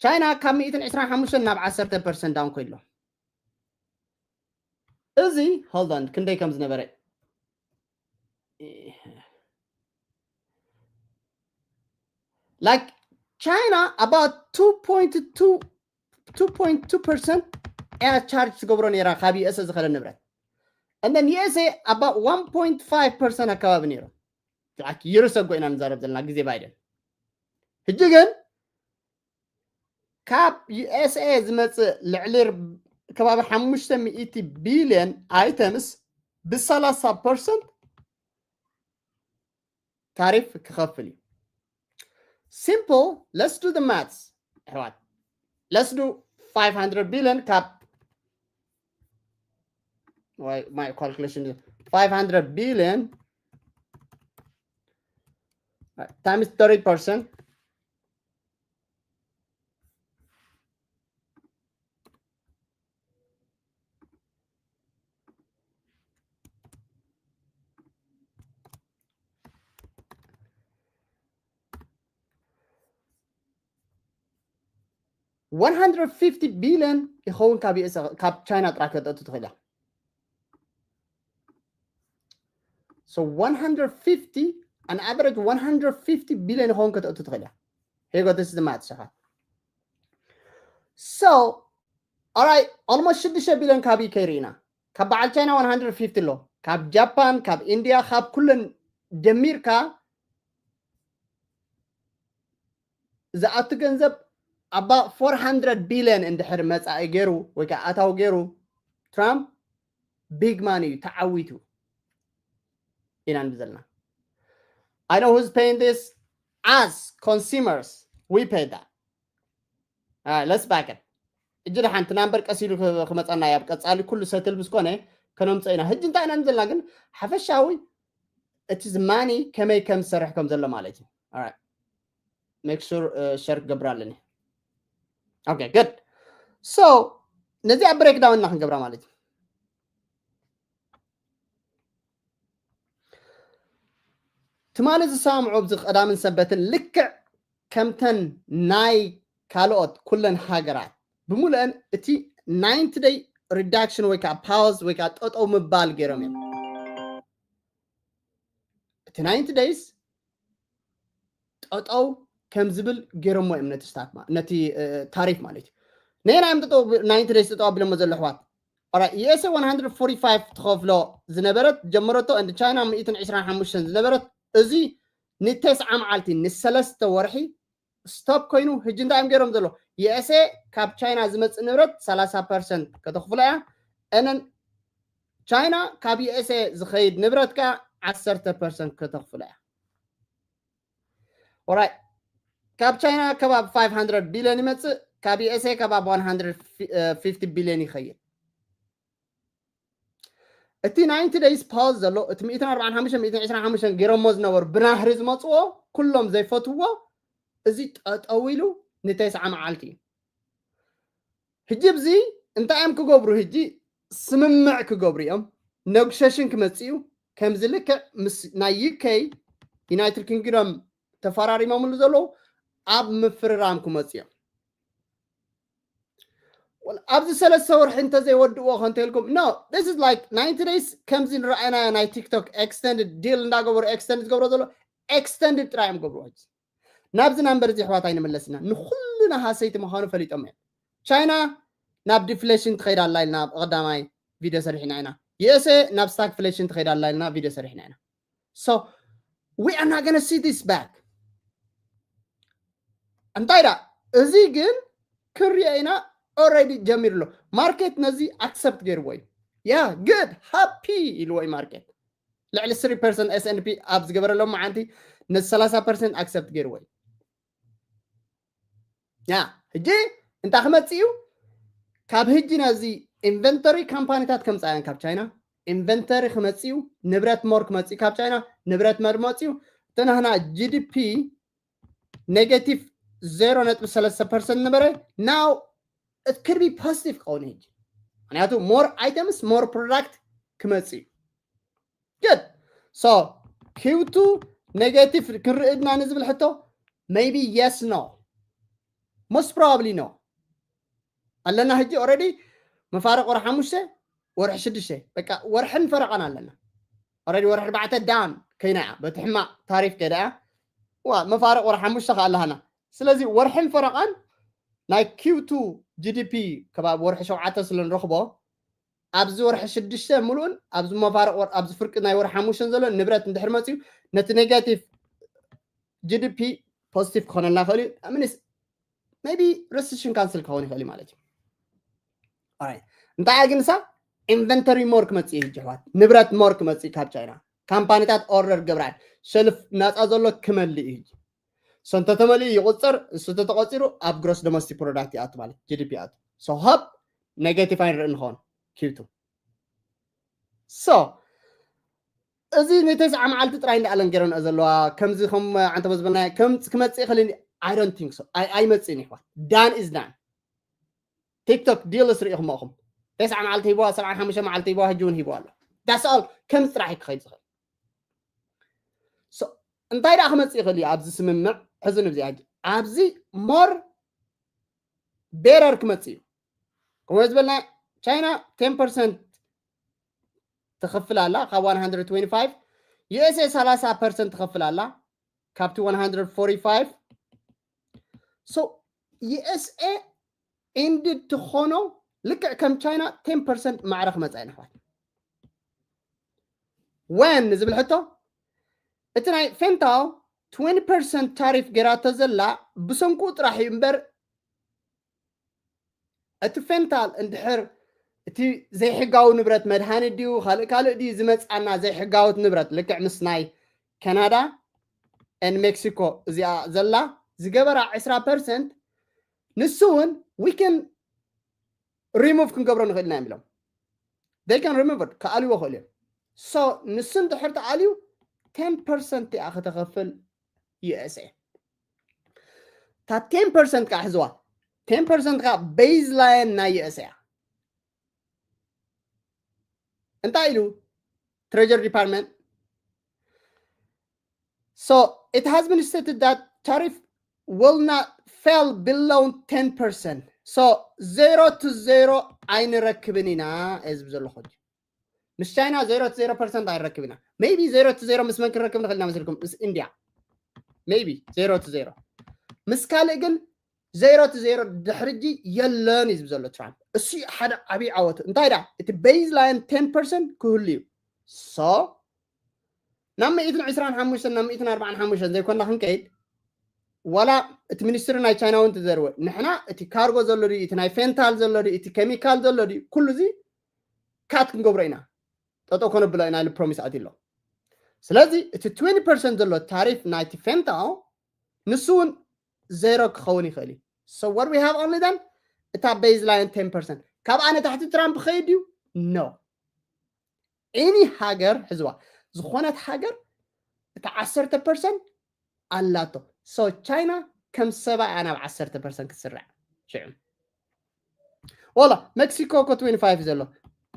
ቻይና ካብ ሚእትን ዕስራን ሓሙሽተን ናብ ዓሰርተ ፐርሰንት ዳውን ኮይኑ ኣሎ። እዚ hold on ክንደይ ከም ዝነበረ like China about two point two two point two percent እያ charge ትገብሮ ነይራ ካብ USA ዝኸደ ንብረት። And then USA about one point five percent ኣካባቢ ነይሩ። ይርሰጎ ኢና ንዛረብ ዘለና ግዜ ባይደን። ሕጂ ግን ካብ USA ዝመፅእ ልዕሊ ከባቢ ሓሙሽተ ሚእቲ ቢልዮን items ብሰላሳ ፐርሰንት ታሪፍ ክኸፍል እዩ። Simple, let's do the maths ኣሕዋት። Let's do five hundred billion ካብ my calculation is five hundred billion times thirty percent. One hundred fifty billion ይኸውን ካብ ቻይና ጥራሕ ከተእቱ ትኽእል እያ። So one hundred fifty, an average one hundred fifty billion ይኸውን ከተእቱ ትኽእል እያ። Here you go, this is the math ሸኻ። So alright, almost ሽዱሽተ ቢልዮን ካብ ከይርኢና ካብ በዓል ቻይና one hundred fifty ኣሎ፣ ካብ ጃፓን፣ ካብ ኢንድያ፣ ካብ ኩለን ደሚርካ ዝኣቱ ገንዘብ about four hundred billion እንድሕር መፃኢ ገይሩ ወይ ከዓ ኣታዊ ገይሩ ትራምፕ big money እዩ፣ ተዓዊቱ ኢና ንብል ዘለና። I know who's paying this, as consumers we pay that. Let's back it. እጂ ደሓንቲ ናምበር ቀስ ኢሉ ክመፀና ኣብ ቀፃሊ ኩሉ ሰትል ምስ ኮነ ከነምፀ ኢና። ሕጂ እንታይ ኢና ዘለና ግን ሓፈሻዊ እቲ ዝማኒ ከመይ ከም ዝሰርሕ ከም ዘሎ ማለት እዩ። Make sure share ክገብር ኣለኒ። Okay, good. So ነዚ ኣብ breakdown እና ክንገብራ ማለት እዩ። ትማሊ ዝሰማምዑ ኣብዚ ቀዳምን ሰንበትን ልክዕ ከምተን ናይ ካልኦት ኩለን ሃገራት ብምሉአን እቲ ninety day reduction ወይ ከዓ pause ወይ ከዓ ጠጠው ምባል ገይሮም እዮም። እቲ ninety days ጠጠው ከም ዝብል ገይሮሞ እዮም ነቲ ስታክ ነቲ ታሪፍ ማለት እዩ። ነየና እዮም ጠጠው ninety days ጠጠው ኣቢሎሞ ዘሎ ኣሕዋት? USA one hundred forty five ትኸፍሎ ዝነበረት ጀመረቶ እንድ ቻይና ሚእትን ዕስራን ሓሙሽተን ዝነበረት እዚ ንተስዓ መዓልቲ ንሰለስተ ወርሒ stop ኮይኑ ሕጂ እንታይ እዮም ገይሮም ዘሎ? USA ካብ ቻይና ዝመፅእ ንብረት ሰላሳ ፐርሰንት ከተኽፍሎ እያ። And then ቻይና ካብ USA ዝኸይድ ንብረት ከዓ ዓሰርተ ፐርሰንት ከተኽፍሎ እያ። Alright, ካብ ቻይና ከባቢ five hundred billion ይመፅእ፣ ካብ USA ከባቢ one hundred fifty billion ይኸይድ። እቲ ninety days pause ዘሎ እቲ ሚእትን ኣርባዓን ሓሙሽተን ሚእትን ዕስራን ሓሙሽተን ገይሮሞ ዝነበሩ ብናህሪ ዝመፅዎ ኩሎም ዘይፈትዎ እዚ ጠጠው ኢሉ ንተስዓ መዓልቲ እዩ። ሕጂ ብዚ እንታይ እዮም ክገብሩ? ሕጂ ስምምዕ ክገብሩ እዮም። Negotiation ክመፅእ እዩ። ከምዚ ልክዕ ምስ ናይ UK United Kingdom ተፈራሪሞምሉ ዘለዉ ኣብ ምፍርራም ክመፁ እዮም። ኣብዚ ሰለስተ ወርሒ እንተዘይወድእዎ ከንተልኩም no, this is like ninety days። ከምዚ ንረኣይና ናይ ቲክቶክ extended deal እንዳገበሩ extend ዝገብሮ ዘሎ extended ጥራይ እዮም ገብርዎ። ናብዚ ናምበር እዚ ኣሕዋት ኣይንመለስና። ንኩልና ሃሰይቲ ምዃኑ ፈሊጦም እዮም። ቻይና ናብ ዲፍሌሽን ትኸይድ ኣላ ኢልና ኣብ ቀዳማይ ቪድዮ ሰሪሕና ኢና። ዩኤስኤ ናብ ስታግፍሌሽን ትኸይድ ኣላ ኢልና ቪድዮ ሰሪሕና ኢና። So we are not gonna see this back። እንታይ ዳ እዚ ግን ክንሪኦ ኢና። Already ጀሚሩ ኣሎ። ማርኬት ነዚ ኣክሰፕት ገይርዎ እዩ። Yeah, good, happy ኢልዎ እዩ ማርኬት። ልዕሊ three percent S&P ኣብ ዝገበረሎም መዓንቲ ነዚ thirty percent ኣክሰፕት ገይርዎ እዩ። ያ ሕጂ እንታይ ክመፅእ እዩ? ካብ ሕጂ ናዚ ኢንቨንተሪ ካምፓኒታት ከምፃ እየን ካብ ቻይና። ኢንቨንተሪ ክመፅእ እዩ። ንብረት more ክመፅእ እዩ ካብ ቻይና። ንብረት more መፅእ እዩ። እቲ ናህና GDP negative zero ነጥቢ ሰለስተ percent ነበረ። Now it could be positive ክኸውን እዩ ሕጂ። ምክንያቱ more items, more product ክመፅእ እዩ። Good. So Q two negative ክንርኢ ድና ንዝብል ሕቶ maybe yes, no, most probably no ኣለና። ሕጂ already መፋርቕ ወርሒ ሓሙሽተ፣ ወርሒ ሽዱሽተ፣ በቃ ወርሕን ፈረቓን ኣለና። Already ወርሒ ኣርባዕተ done ኮይና እያ፣ በቲ ሕማቕ ታሪፍ ከይዳ እያ። ዋ መፋርቕ ወርሒ ሓሙሽተ ከኣ ኣለሃና። ስለዚ ወርሕን ፈረቓን ናይ Q two GDP ከባቢ ወርሒ ሸውዓተ ስለ ንረኽቦ ኣብዚ ወርሒ ሽዱሽተ ሙሉእን ኣብዚ መፋርቕ ወር ኣብዚ ፍርቂ ናይ ወርሒ ሓሙሽተን ዘሎ ንብረት እንድሕር መፅዩ ነቲ negative GDP positive ክኾነልና ይኽእል እዩ። ምንስ maybe recession cancel ክኸውን ይኽእል እዩ ማለት እዩ። Alright። እንታይ እያ ግን ንሳ? ኢንቨንተሪ more ክመፅእ እዩ ሕጂ ኣሕዋት፣ ንብረት more ክመፅእ እዩ ካብ ቻይና። ካምፓኒታት ኦርደር ገብራን ሸልፍ ናፃ ዘሎ ክመልእ እዩ ሕጂ። So እንተተመሊኡ ይቁፀር፣ እሱ ተተቆፂሩ ኣብ gross domestic product ይኣቱ ማለት GDP ይኣቱ። So hope negative ኣይንርኢ ንኸውን Q two። So እዚ ንተስዓ መዓልቲ ጥራይ እንዳኣለን ገይረንኦ ዘለዋ። ከምዚ ከም ዓንተ ዝበልና ከም ክመፅእ ይኽእል። I don't think so። ኣይመፅእን ይሕዋት። Done is done። ቲክቶክ ዲልስ ርኢኹም ኢኹም። ተስዓ መዓልቲ ሂብዋ፣ ሰብዓን ሓሙሽተ መዓልቲ ሂብዋ፣ ሕጂ እውን ሂብዋ ኣሎ። That's all። ከምዚ ጥራሕ እዩ ክኸይድ ዝኽእል። So እንታይ ደኣ ክመፅእ ይኽእል እዩ ኣብዚ ስምምዕ? ሕዚ ንብዚኣ ሕጂ ኣብዚ more better ክመፅእ እዩ። ከምኡ ዝበልና ቻይና ten percent ትኸፍል ኣላ ካብ one hundred twenty-five፣ USA thirty percent ትኸፍል ኣላ ካብቲ one hundred forty-five። So USA ended ትኾኖ ልክዕ ከም ቻይና ten percent ማዕረ ክመፃ ኢና። When ንዝብል ሕቶ እቲ ናይ ፌንታል twenty percent ታሪፍ ገይራቶ ዘላ ብሰንኩ ጥራሕ እዩ እምበር እቲ ፌንታል እንድሕር እቲ ዘይሕጋዊ ንብረት መድሃኒት ድዩ ካልእ ካልእ ድዩ ዝመፅኣና ዘይሕጋዊት ንብረት ልክዕ ምስ ናይ ካናዳ and ሜክሲኮ እዚኣ ዘላ ዝገበራ ዕስራ percent ንሱ እውን we can remove ክንገብሮ ንኽእል ኢና እዮም ኢሎም። They can remove it፣ ክኣልዎ ይኽእሉ እዮም። So ንሱ እንድሕር ተኣልዩ ten percent እያ ከተኸፍል USA። እታ ten percent ከዓ ሕዝዋ። Ten percent ከዓ baseline ናይ USA እያ። እንታይ ኢሉ Treasury Department? So it has been stated that tariff will not fall below ten percent. So zero to zero ኣይንረክብን ኢና እየ ዝብል ዘለኹ። ምስ ቻይና zero to zero percent ኣይንረክብ ኢና። Maybe zero to zero ምስ መን ክንረክብ ንኽእል ኢና መሲልኩም? ምስ ኢንድያ። Maybe zero to zero። ምስ ካልእ ግን zero to zero ድሕሪ ሕጂ የለን እዩ ዝብል ዘሎ ትራምፕ። እሱ ሓደ ዓብዪ ዓወቱ። እንታይ ደኣ እቲ baseline ten percent ክህሉ እዩ። So ናብ ሚእትን ዕስራን ሓሙሽተን ናብ ሚእትን ኣርባዓን ሓሙሽተን ዘይኮንና ክንከይድ ዋላ እቲ ሚኒስትሪ ናይ ቻይና እውን ተዘርወ ንሕና እቲ ካርጎ ዘሎ ድዩ እቲ ናይ ፌንታል ዘሎ ድዩ እቲ ኬሚካል ዘሎ ድዩ ኩሉ እዚ ካት ክንገብሮ ኢና ጠጠው ከነብሎ ኢና ኢሉ ፕሮሚስ ኣትዩ ኣሎ። ስለዚ እቲ twenty percent ዘሎ ታሪፍ ናይቲ ፌንታል ንሱ እውን ዜሮ ክኸውን ይኽእል እዩ። So what we have only done እታ baseline ten percent ካብኣ ንታሕቲ ትራምፕ ክኸይድ ድዩ? No። Any ሃገር ሕዝዋ ዝኾነት ሃገር እታ ዓሰርተ percent ኣላቶ። So ቻይና ከም ሰባ እያ ናብ ዓሰርተ percent ክትስራዕ። ሽዑ ዋላ ሜክሲኮ እኮ twenty five ዘሎ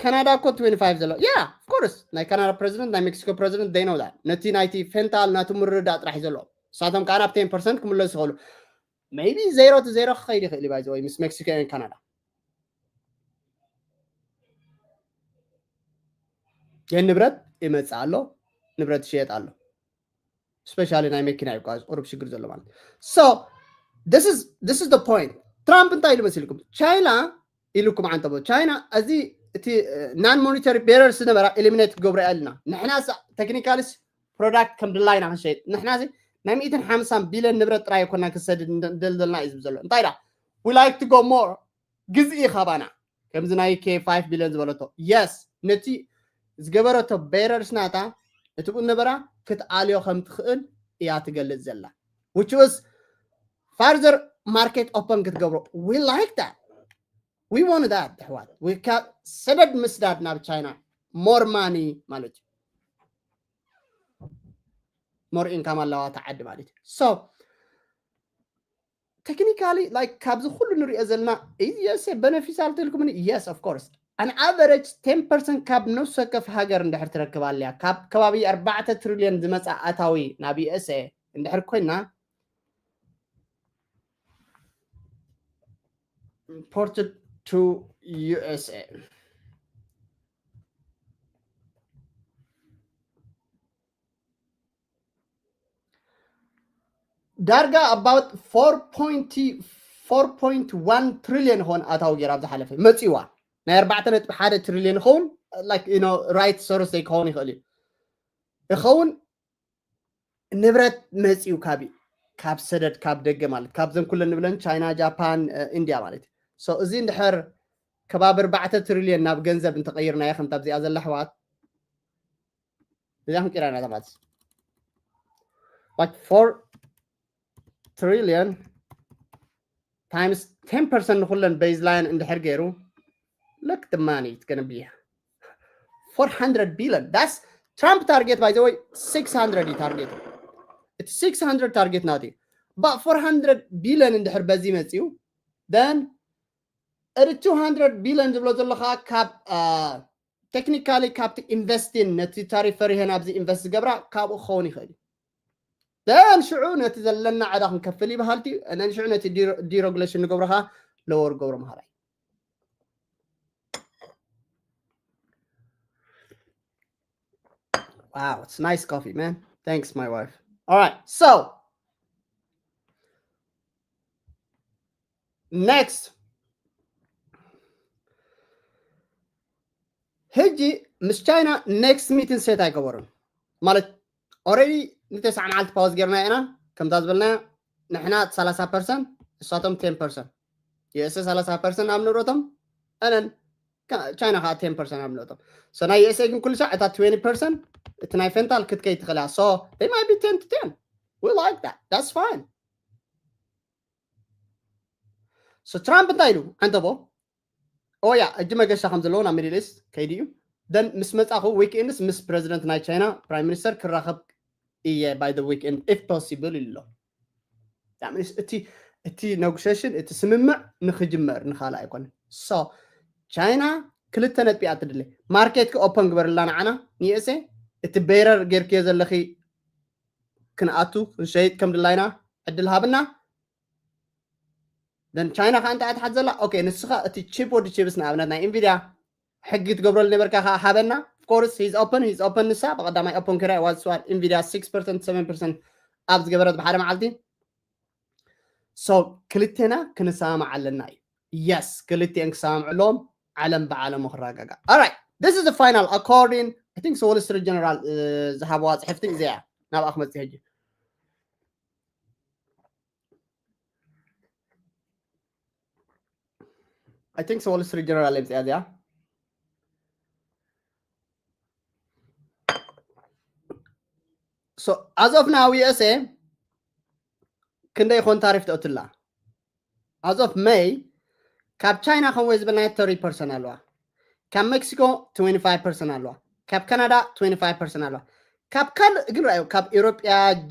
ካናዳ እኮ twenty five ዘሎ yeah of course ናይ ካናዳ ፕረዚደንት ናይ ሜክሲኮ ፕረዚደንት they know that ነቲ ናይቲ ፌንታል ናቲ ምርዳእ ጥራሕ እዩ ዘለዎ። ንሳቶም ከዓ ናብ ten percent ክምለሱ ይኽእሉ። Maybe zero to zero ክኸይድ ይኽእል እዩ by the way ምስ ሜክሲኮ and ካናዳ። ግን ንብረት ይመፅእ ኣሎ፣ ንብረት ይሽየጥ ኣሎ። ስፔሻሊ ናይ መኪና እዩ ቁሩብ ሽግር ዘሎ ማለት። So this is this is the point። ትራምፕ እንታይ ኢሉ መሲልኩም? ቻይና ኢሉኩም ዓንተቦ። ቻይና እዚ እቲ non monetary bearers ዝነበራ ኤሊሚኔት ክገብሮ ኣለና። ንሕና ቴክኒካልስ ፕሮዳክት ከም ድላይና ክንሸይጥ፣ ንሕና ናይ ሚእትን ሓምሳን ቢልዮን ንብረት ጥራይ ኣይኮና ክሰድድ እንደልደልና እዩ ዝብል ዘሎ። እንታይ ዳ we like to go more ግዝኢ ካባና ከምዚ ናይ ኬ ፋይቭ ቢልዮን ዝበለቶ። የስ፣ ነቲ ዝገበረቶ ቤረርስ ናታ እቲ ቁነበራ ክትኣልዮ ከም ትኽእል እያ ትገልጽ ዘላ። Which was further market open ክትገብሮ። We like that. We want that ኣሕዋት። We ca- ሰደድ ምስዳድ ናብ ቻይና more money ማለት እዩ። More income ኣለዋ እታ ዓዲ ማለት እዩ። So technically like ካብዚ ኩሉ ንሪኦ ዘለና ዩኤስኤ በነፊት ኣልትልኩምኒ? Yes, of course. An average ten percent ካብ ነፍሲ ወከፍ ሃገር እንድሕር ትረክብ ኣለያ፣ ካብ ከባቢ ኣርባዕተ ትሪልዮን ዝመፃ ኣታዊ ናብ ዩኤስኤ እንድሕር ኮይና imported to ዩኤስኤ ዳርጋ about four point four point one ትሪልዮን ይኸውን ኣታዊ ገይራ ኣብ ዝሓለፈ መፂዋ። ናይ ኣርባዕተ ነጥቢ ሓደ ትሪልዮን ይኸውን። Like you know right ሶርስ ዘይክኸውን ይኽእል እዩ። ይኸውን ንብረት መፂኡ ካብ ካብ ሰደድ ካብ ደገ ማለት ካብዘን ኩለን ንብለን ቻይና፣ ጃፓን፣ ኢንድያ ማለት እዩ። So እዚ እንድሕር ከባቢ ኣርባዕተ ትሪልዮን ናብ ገንዘብ እንተቐይርናዮ ከምታ ኣብዚኣ ዘላ ኣሕዋት እዚኣ ክንቅይራ ኢና ማለት like four trillion times ten percent ንኩለን baseline እንድሕር ገይሩ look the money it's gonna be four hundred billion. That's Trump target, by the way. Six hundred እዩ ታርጌት። እቲ six hundred ታርጌት ናት እዩ። But four hundred billion እንድሕር በዚ መፂኡ then እቲ two hundred billion ዝብሎ ዘለኻ ካብ technically ካብቲ ኢንቨስቲን ነቲ ታሪፍ ፈሪሀን ኣብዚ ኢንቨስት ዝገብራ ካብኡ ክኸውን ይኽእል እዩ። Then ሽዑ ነቲ ዘለና ዕዳ ክንከፍል ይበሃልቲ። Then ሽዑ ነቲ deregulation ንገብሮ ከዓ lower ገብሮ ምሃላይ። Wow, it's nice coffee, man. Thanks, my wife. All right, so next ሕጂ ምስ ቻይና next meeting set ኣይገበሩን ማለት already ንተስዓ መዓልቲ ፓውዝ ጌርና ኢና። ከምዛ ዝበልና ንሕና ሰላሳ ፐርሰንት እሳቶም ten percent ዩኤስኤ ሰላሳ ፐርሰንት ኣብ ንብረቶም እነን ቻይና ከዓ ten percent ኣብ ንብረቶም። So ናይ ዩኤስኤ ግን ኩሉ ሳዕ እታ twenty percent እቲ ናይ ፈንታል ክትከይ ትኽእላ። So they might be ten to ten. We like that. That's fine. So ትራምፕ እንታይ ኢሉ ዓንተቦ? ኦያ እጂ መገሻ ከም ዘለዎ ናብ ሚድል ኢስት ከይዲ እዩ። Then ምስ መጻኹ ዊክኤንድስ ምስ ፕረዚደንት ናይ ቻይና ፕራይም ሚኒስተር ክራኸብ እየ by the weekend if possible ኢሉ ኣሎ። እቲ እቲ negotiation እቲ ስምምዕ ንክጅመር ንካልእ ኣይኮነን። So ቻይና ክልተ ነጥቢ እያ ትድለ። ማርኬት ኦፐን ግበርላ ንዓና ንዩኤስኤ። እቲ ቤረር ጌርክዮ ዘለኺ ክንኣቱ ክንሸይጥ ከም ድላይና ዕድል ሃብና። Then ቻይና ከዓ እንታይ ትሓት ዘላ? ኦኬ ንስኻ እቲ ቺፕ ወዲ ቺፕስ ንኣብነት ናይ ኢንቪድያ ሕጊ ትገብረሉ ነበርካ ከዓ ሃበና። Of course he's open, he's open። ንሳ ብቐዳማይ ኦፐን ክራ ዋዝዋር ኢንቪድያ six percent seven percent ኣብ ዝገበረት ብሓደ መዓልቲ። So ክልቴና ክንሰማማዕ ኣለና እዩ። Yes ክልቲኤን ክሰማምዑ ኣለዎም። ዓለም ብዓለሙ ክረጋጋእ። Alright, this is the final according I think Wall Street Journal ዝሃብዋ ፅሕፍቲ እዚኣ ናብኣ ክመፅእ ሕጂ። I think Wall Street Journal እያ እዚኣ። So as of now ዩኤስኤ ክንደይ ይኾን ታሪፍ ተእትላ? As of May ካብ ቻይና ከምወይ ዝበልናዮ thirty percent ኣለዋ። ካብ ሜክሲኮ twenty five percent ኣለዋ። ካብ ካናዳ twenty five percent ኣለዋ። ካብ ካልእ ግን ረኣዩ ካብ ኤሮጳ፣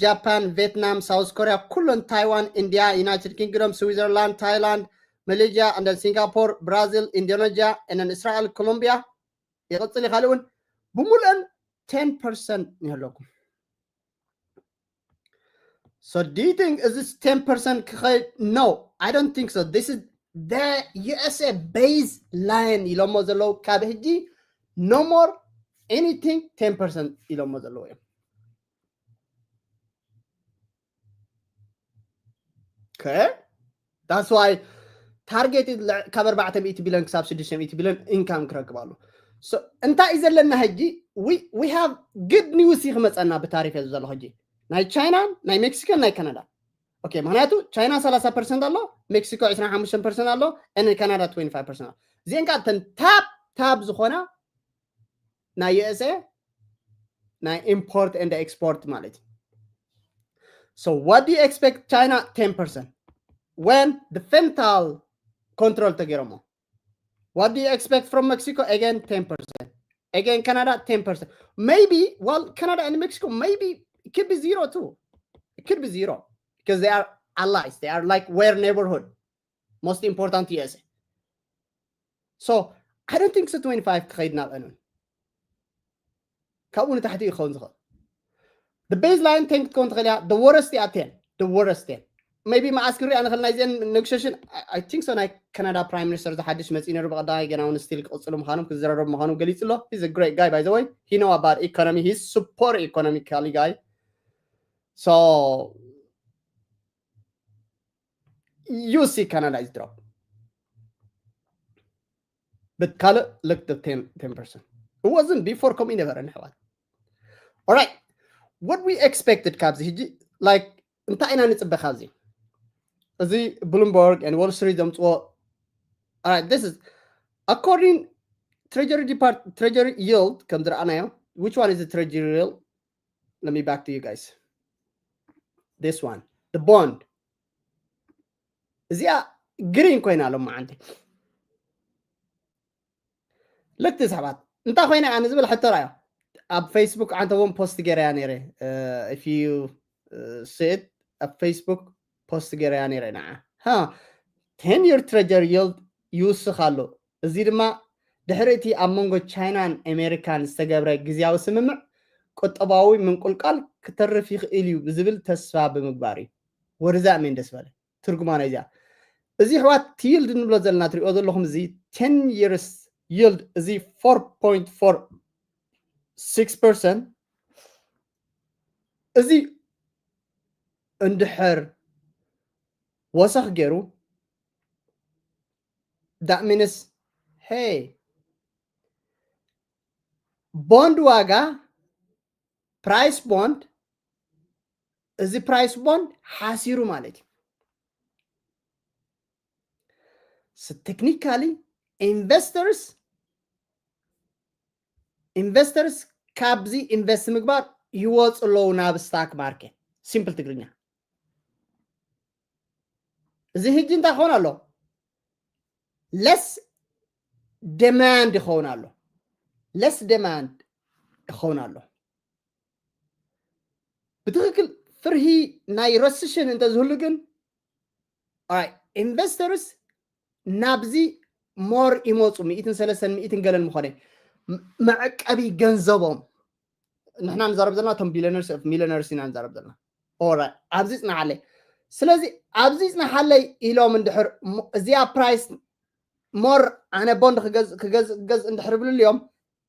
ጃፓን፣ ቬትናም፣ ሳውዝ ኮሪያ፣ ኩለን ታይዋን፣ ኢንድያ፣ ዩናይትድ ኪንግዶም፣ ስዊዘርላንድ፣ ታይላንድ፣ መሌዥያ፣ እንደን ሲንጋፖር፣ ብራዚል፣ ኢንዶኔዥያ፣ እንደን እስራኤል፣ ኮሎምቢያ ይቕጽል እዩ። ካልእ እውን ብምሉአን ten percent ይህለኩም። So do you think is this ten percent ክኸይድ? No, I don't think so. This is the ዩኤስኤ baseline ኢሎሞ ዘለዉ ካብ ሕጂ no more anything ten percent ኢሎሞ ዘለዎ እዮም። Okay? That's why target ካብ ኣርባዕተ ሚእቲ ቢልዮን ክሳብ ሽዱሽተ ሚእቲ ቢልዮን income ክረክብ ኣሎ። So እንታይ እዩ ዘለና ሕጂ? We have good news እዩ ክመፀና ብታሪፍ እዩ ዘሎ ሕጂ። ናይ ቻይናን ናይ ሜክሲኮን ናይ ካናዳ። Okay፣ ምክንያቱ ቻይና ሰላሳ ፐርሰንት ኣሎ፣ ሜክሲኮ ዕስራን ሓሙሽተን ፐርሰንት ኣሎ፣ and ካናዳ twenty five percent ኣሎ። እዚአን ከዓ እተን top top ዝኾና ናይ USA ናይ import and export ማለት እዩ። So what do you expect China? Ten percent. When the fentanyl control ተገይሮሞ። What do you expect from Mexico? Again, ten percent. Again, Canada, ten percent. Maybe, well, Canada and Mexico, maybe it could be zero too. It could be zero because they are allies. They are like we're neighborhood. Most important USA. So I don't think so twenty five ክኸይድ ናብ ዕኑን ካብኡ ንታሕቲ ይኸውን ዝኽእል። The baseline ten ክትከውን ትኽእል እያ። The worst እያ ten. The worst ten. Maybe መዓስ ክንሪኣ ንኽእል ናይዚአን negotiation? I think so ናይ ካናዳ prime minister ዝሓድሽ መፂኡ ነይሩ ብቐዳማይ ገና እውን still ክቕፅሉ ምዃኖም ክዘራረቡ ምዃኑ ገሊፁ ኣሎ። He's a great guy, by the way. He know about economy. He's super economically guy. So you see Canada is drop. But ካልእ look the ten, ten percent. It wasn't before ከምኡ ይነበረ ንሕዋት። All right. What we expected ካብዚ ሕጂ like እንታይ ኢና ንፅበ ካብዚ? እዚ Bloomberg and Wall Street ዘምፅዎ All right, this is according Treasury Depart Treasury yield ከም ዝረኣናዮ. Which one is the Treasury yield? Let me back to you guys. This one, the bond. እዚኣ green ኮይና ሎማዓንቲ። ልክቲ ሰባት እንታይ ኮይና እያ ንዝብል ሕቶ ራዮ ኣብ Facebook ዓንተ እውን post ገይረያ ነይረ። If you see it ኣብ Facebook post ገይረያ ነይረ ንዓ። Ten year Treasury yield ይውስኽ ኣሎ። እዚ ድማ ድሕሪ እቲ ኣብ መንጎ ቻይናን ኣሜሪካን ዝተገብረ ግዝያዊ ስምምዕ ቁጠባዊ ምንቁልቃል ክተርፍ ይኽእል እዩ ብዝብል ተስፋ ብምግባር እዩ። ወርዛ ኣሜን ደስ በለ ትርጉማ ናይ እዚኣ። እዚ ሕዋት እቲ yield እንብሎ ዘለና ትሪኦ ዘለኹም እዚ ten years yield እዚ four point four six percent እዚ እንድሕር ወሰኽ ገይሩ that means hey bond ዋጋ price bond እዚ price bond ሓሲሩ ማለት እዩ። So technically investors investors ካብዚ invest ምግባር ይወፁ ኣለዉ ናብ stock market። Simple ትግርኛ እዚ ሕጂ እንታይ ክኸውን ኣሎ? Less demand ይኸውን ኣሎ። Less demand ይኸውን ኣሎ። ብትክክል ፍርሂ ናይ recession እንተዝህሉ ግን investors ናብዚ more ይመፁ። ሚእትን ሰለስተን ሚእትን ገለን ምኾነ መዕቀቢ ገንዘቦም ንሕና ንዛረብ ዘለና እቶም billionaires of millionaires ኢና ንዛረብ ዘለና። Alright ኣብዚ ፅናሓለይ። ስለዚ ኣብዚ ፅናሓለይ ኢሎም እንድሕር እዚኣ price more ኣነ bond ክገዝ ክገዝ ክገዝ እንድሕር ብልልዮም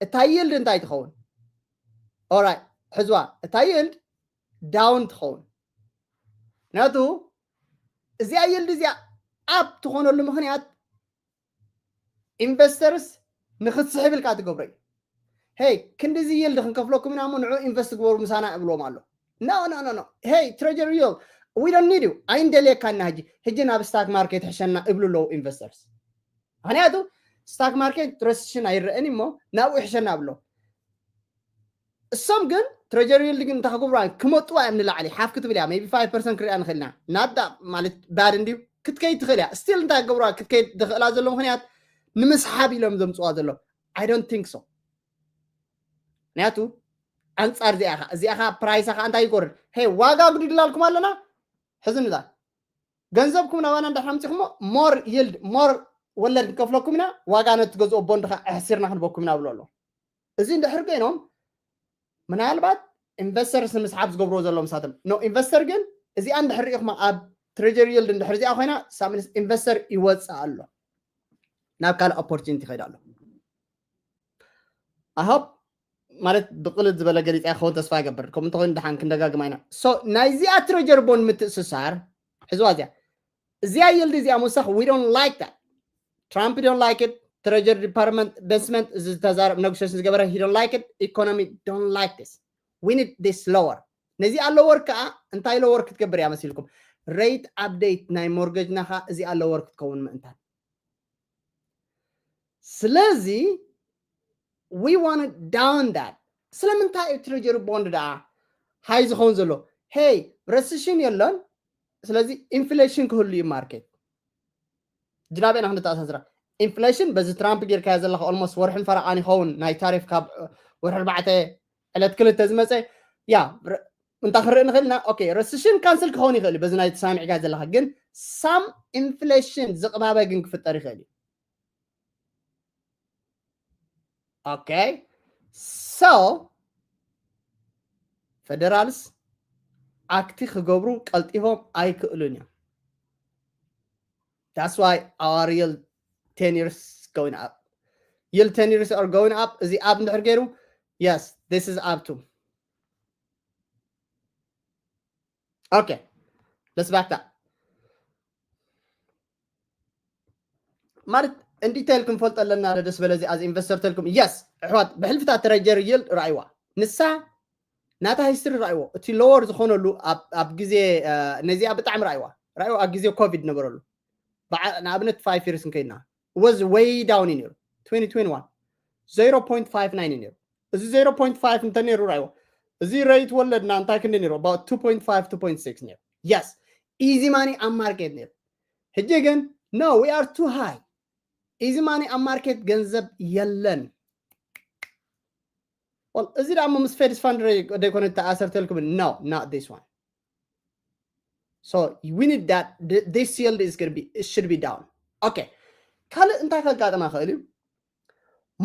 እታ yield እንታይ ትኸውን? Alright ሕዝዋ እታ yield down ትኸውን። ምክንያቱ እዚኣ yield እዚኣ up ትኾነሉ ምክንያት investors ንክትስሕብ ኢልካ ትገብሮ እዩ። Hey ክንዲዚ yield ክንከፍለኩም ኢና እሞ ንዑ invest ግበሩ ምሳና እብሎም ኣሎ። No no no no. Hey Treasury yield we don't need you ኣይንደልየካ እና ሕጂ ሕጂ ናብ stock market ሕሸና እብሉ ኣለዉ investors። ምክንያቱ stock market recession ኣይረአን እሞ ናብኡ ይሕሸና እብሎ። እሶም ግን Treasury yield ግን እንታይ ክገብሩ ክመጥዋ እዮም ንላዕሊ ሓፍ ክትብል እያ maybe five percent ክሪኣ ንኽእል ኢና። ናዳ ማለት bad እንድዩ ክትከይድ ትኽእል እያ። Still እንታይ ክገብሩዋ ክትከይድ ዝኽእላ ዘሎ ምክንያት ንምስሓብ ኢሎም ዘምፅዋ ዘሎ። I don't think so። ምክንያቱ ኣንፃር እዚኣ ኢኻ እዚኣ ኢኻ price ኢኻ እንታይ ይጎርድ? Hey ዋጋ ግድድላልኩም ኣለና ሕዝንዛ ገንዘብኩም ናባና እንዳሕና ምፂኹሞ more yield more ወለድ ንከፍለኩም ኢና። ዋጋ ነቲ ገዝኦ bond ኻ ኣሕሲርና ክንበኩም ኢና ብሎ ኣሎ። እዚ እንድሕር ኮይኖም ምናልባት investors ንምስሓብ ዝገብርዎ ዘለዎም ንሳቶም no investor ግን እዚኣ እንድሕር ርኢኹማ ኣብ Treasury yield እንድሕር እዚኣ ኮይና ሳምንስ investor ይወፅእ ኣሎ ናብ ካልእ opportunity ይኸይድ ኣሎ። I hope ማለት ብቕልል ዝበለ ገሊፃ ክኸውን ተስፋ ይገብር። ከምኡ እንተኾይኑ ደሓን ክንደጋግማ ኢና። So ናይዚኣ ትረጀሪ ቦንድ ምትእስሳር ሕዝዋ እዚኣ እዚኣ ይልዲ እዚኣ ምውሳኽ we don't like that። ትራምፕ don't like it። ትረጀሪ ዲፓርትመንት ኢንቨስትመንት እዚ ዝተዛረብ ነጎሽሽን ዝገበረ he don't like it። ኢኮኖሚ don't like this። We need this lower። ነዚኣ lower ከዓ እንታይ lower ክትገብር እያ መሲልኩም? ሬት ኣፕዴት ናይ ሞርገጅና ከዓ እዚኣ lower ክትከውን ምእንታን። ስለዚ we want down that። ስለምንታይ እዩ ትረጀሪ ቦንድ ደኣ ሃይ ዝኸውን ዘሎ? ሄይ ረስሽን የለን። ስለዚ ኢንፍሌሽን ክህሉ እዩ ማርኬት ጅናቤና ክንተኣሳስራ። ኢንፍሌሽን በዚ ትራምፕ ጌርካዮ ዘለካ ኦልሞስት ወርሕን ፈረቓን ይኸውን ናይ ታሪፍ ካብ ወርሒ ኣርባዕተ ዕለት ክልተ ዝመፀ ያ እንታ ክርኢ ንኽእል ኢና። ኦኬ ረስሽን ካንስል ክኸውን ይኽእል እዩ በዚ ናይ ተሳሚዕካ ዘለካ ግን ሳም ኢንፍሌሽን ዝቕባበ ግን ክፍጠር ይኽእል እዩ። ኦኬ so ፌደራልስ ኣክቲ ክገብሩ ቀልጢፎም ኣይክእሉን እዮም። That's why our yield ten years going up. Yield ten years are going up. እዚ ኣብ እንድሕር ገይሩ yes this is up to okay let's back that ማለት እንዲቴል ክንፈልጦ ኣለና። ደስ በለ እዚ ኣዝ ኢንቨስተር ተልኩም የስ ኣሕዋት ብሕልፍታት ትረጀሪ ይልድ ረኣይዋ ንሳ ናታ ሂስትሪ ረኣይዎ እቲ ሎወር ዝኾነሉ ኣብ ግዜ ነዚኣ ብጣዕሚ ረኣይዋ ረኣይዎ ኣብ ግዜ ኮቪድ ነበረሉ ንኣብነት ፋይቭ ይርስ እንከይድና was way down እዩ ነይሩ twenty twenty-one zero point five nine እዩ ነይሩ እዚ zero point five እንተ ነይሩ ረኣይዎ እዚ ሬት ወለድና እንታይ ክንዲ ነይሩ about two point five two point six ነይሩ yes easy money ኣብ ማርኬት ነይሩ ሕጂ ግን no we are too high easy money ኣብ ማርኬት ገንዘብ የለን እዚ ደሞ ምስ ፌድስ ፋንድ ደይኮነ ተኣሰርተልኩም no not this one so we need that this yield is gonna be it should be down okay ካልእ እንታይ ከጋጥማ ክእል እዩ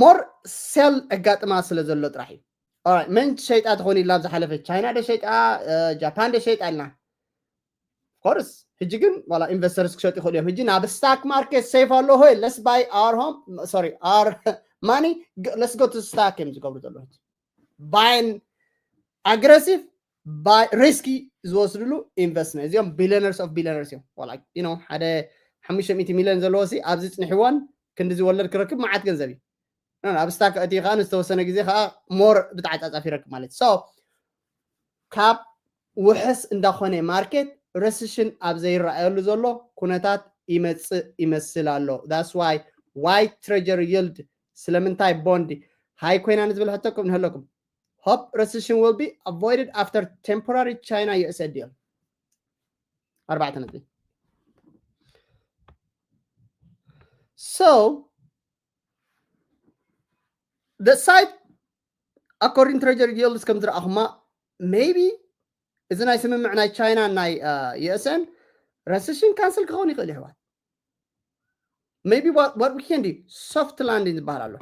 more sell ኣጋጥማ ስለ ዘሎ ጥራሕ እዩ መን ሸይጣ ትኾን ኢልና ዝሓለፈ ቻይና ደ ሸይጣ ጃፓን ደ ሸይጣ ኢልና course ሕጂ ግን ዋላ ኢንቨስተርስ ክሸጡ ይኽእሉ እዮም ሕጂ ናብ ስታክ ማርኬት ሴፍ ኣሎ ሆይ let's buy our home sorry our money let's go to stock እዮም ዝገብሩ ዘለዉ buying aggressive risky ዝወስድሉ ኢንቨስትመንት እዚኦም billionaires of billionaires እዮም ሓደ ሓሙሽተ ሚእቲ ሚሊዮን ዘለዎ ሲ ኣብዚ ፅንሕዎን ክንዲ ዝወለድ ክረክብ መዓት ገንዘብ እዩ ኣብ ስታክ እቲ ከዓ ንዝተወሰነ ግዜ ከዓ more ብተዓፃፃፊ ይረክብ ማለት so ካብ ውሕስ እንዳኾነ ማርኬት ረስሽን ኣብ ዘይረኣየሉ ዘሎ ኩነታት ይመፅእ ይመስል ኣሎ that's why why treasury yield ስለምንታይ ቦንድ ሃይ ኮይና ንዝብል ሕቶ ከም ንህለኩም hope recession will be avoided after temporary China U S deal ኣርባዕተ ነጥቢ so the side according treasury yield ከም ዝረኣኹማ maybe እዚ ናይ ስምምዕ ናይ ቻይና ናይ ዩኤስን ረስሽን ካንስል ክኸውን ይኽእል ይሕዋት maybe what we can do soft landing ዝበሃል ኣሎ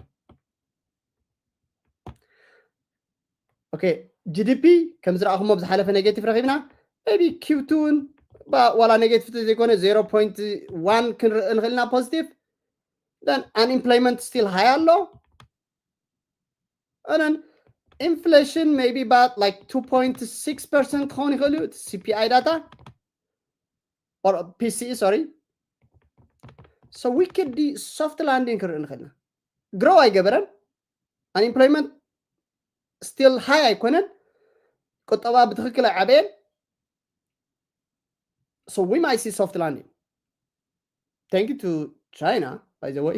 okay GDP ከም ዝረኣኹሞ ብዝሓለፈ negative ረኺብና maybe Q two ን ዋላ negative ዘይኮነ zero point one ክንርኢ ንኽእል ኢና positive then unemployment still high ኣሎ and then inflation maybe about like two point six percent ክኸውን ይኽእል እዩ CPI data or PCE sorry so we could do soft landing ክርኢ ንኽእል ኢና grow ኣይገበረን unemployment still high ኣይኮነን ቁጠባ ብትኽክል ኣይዓበየን so we might see soft landing thank you to China by the way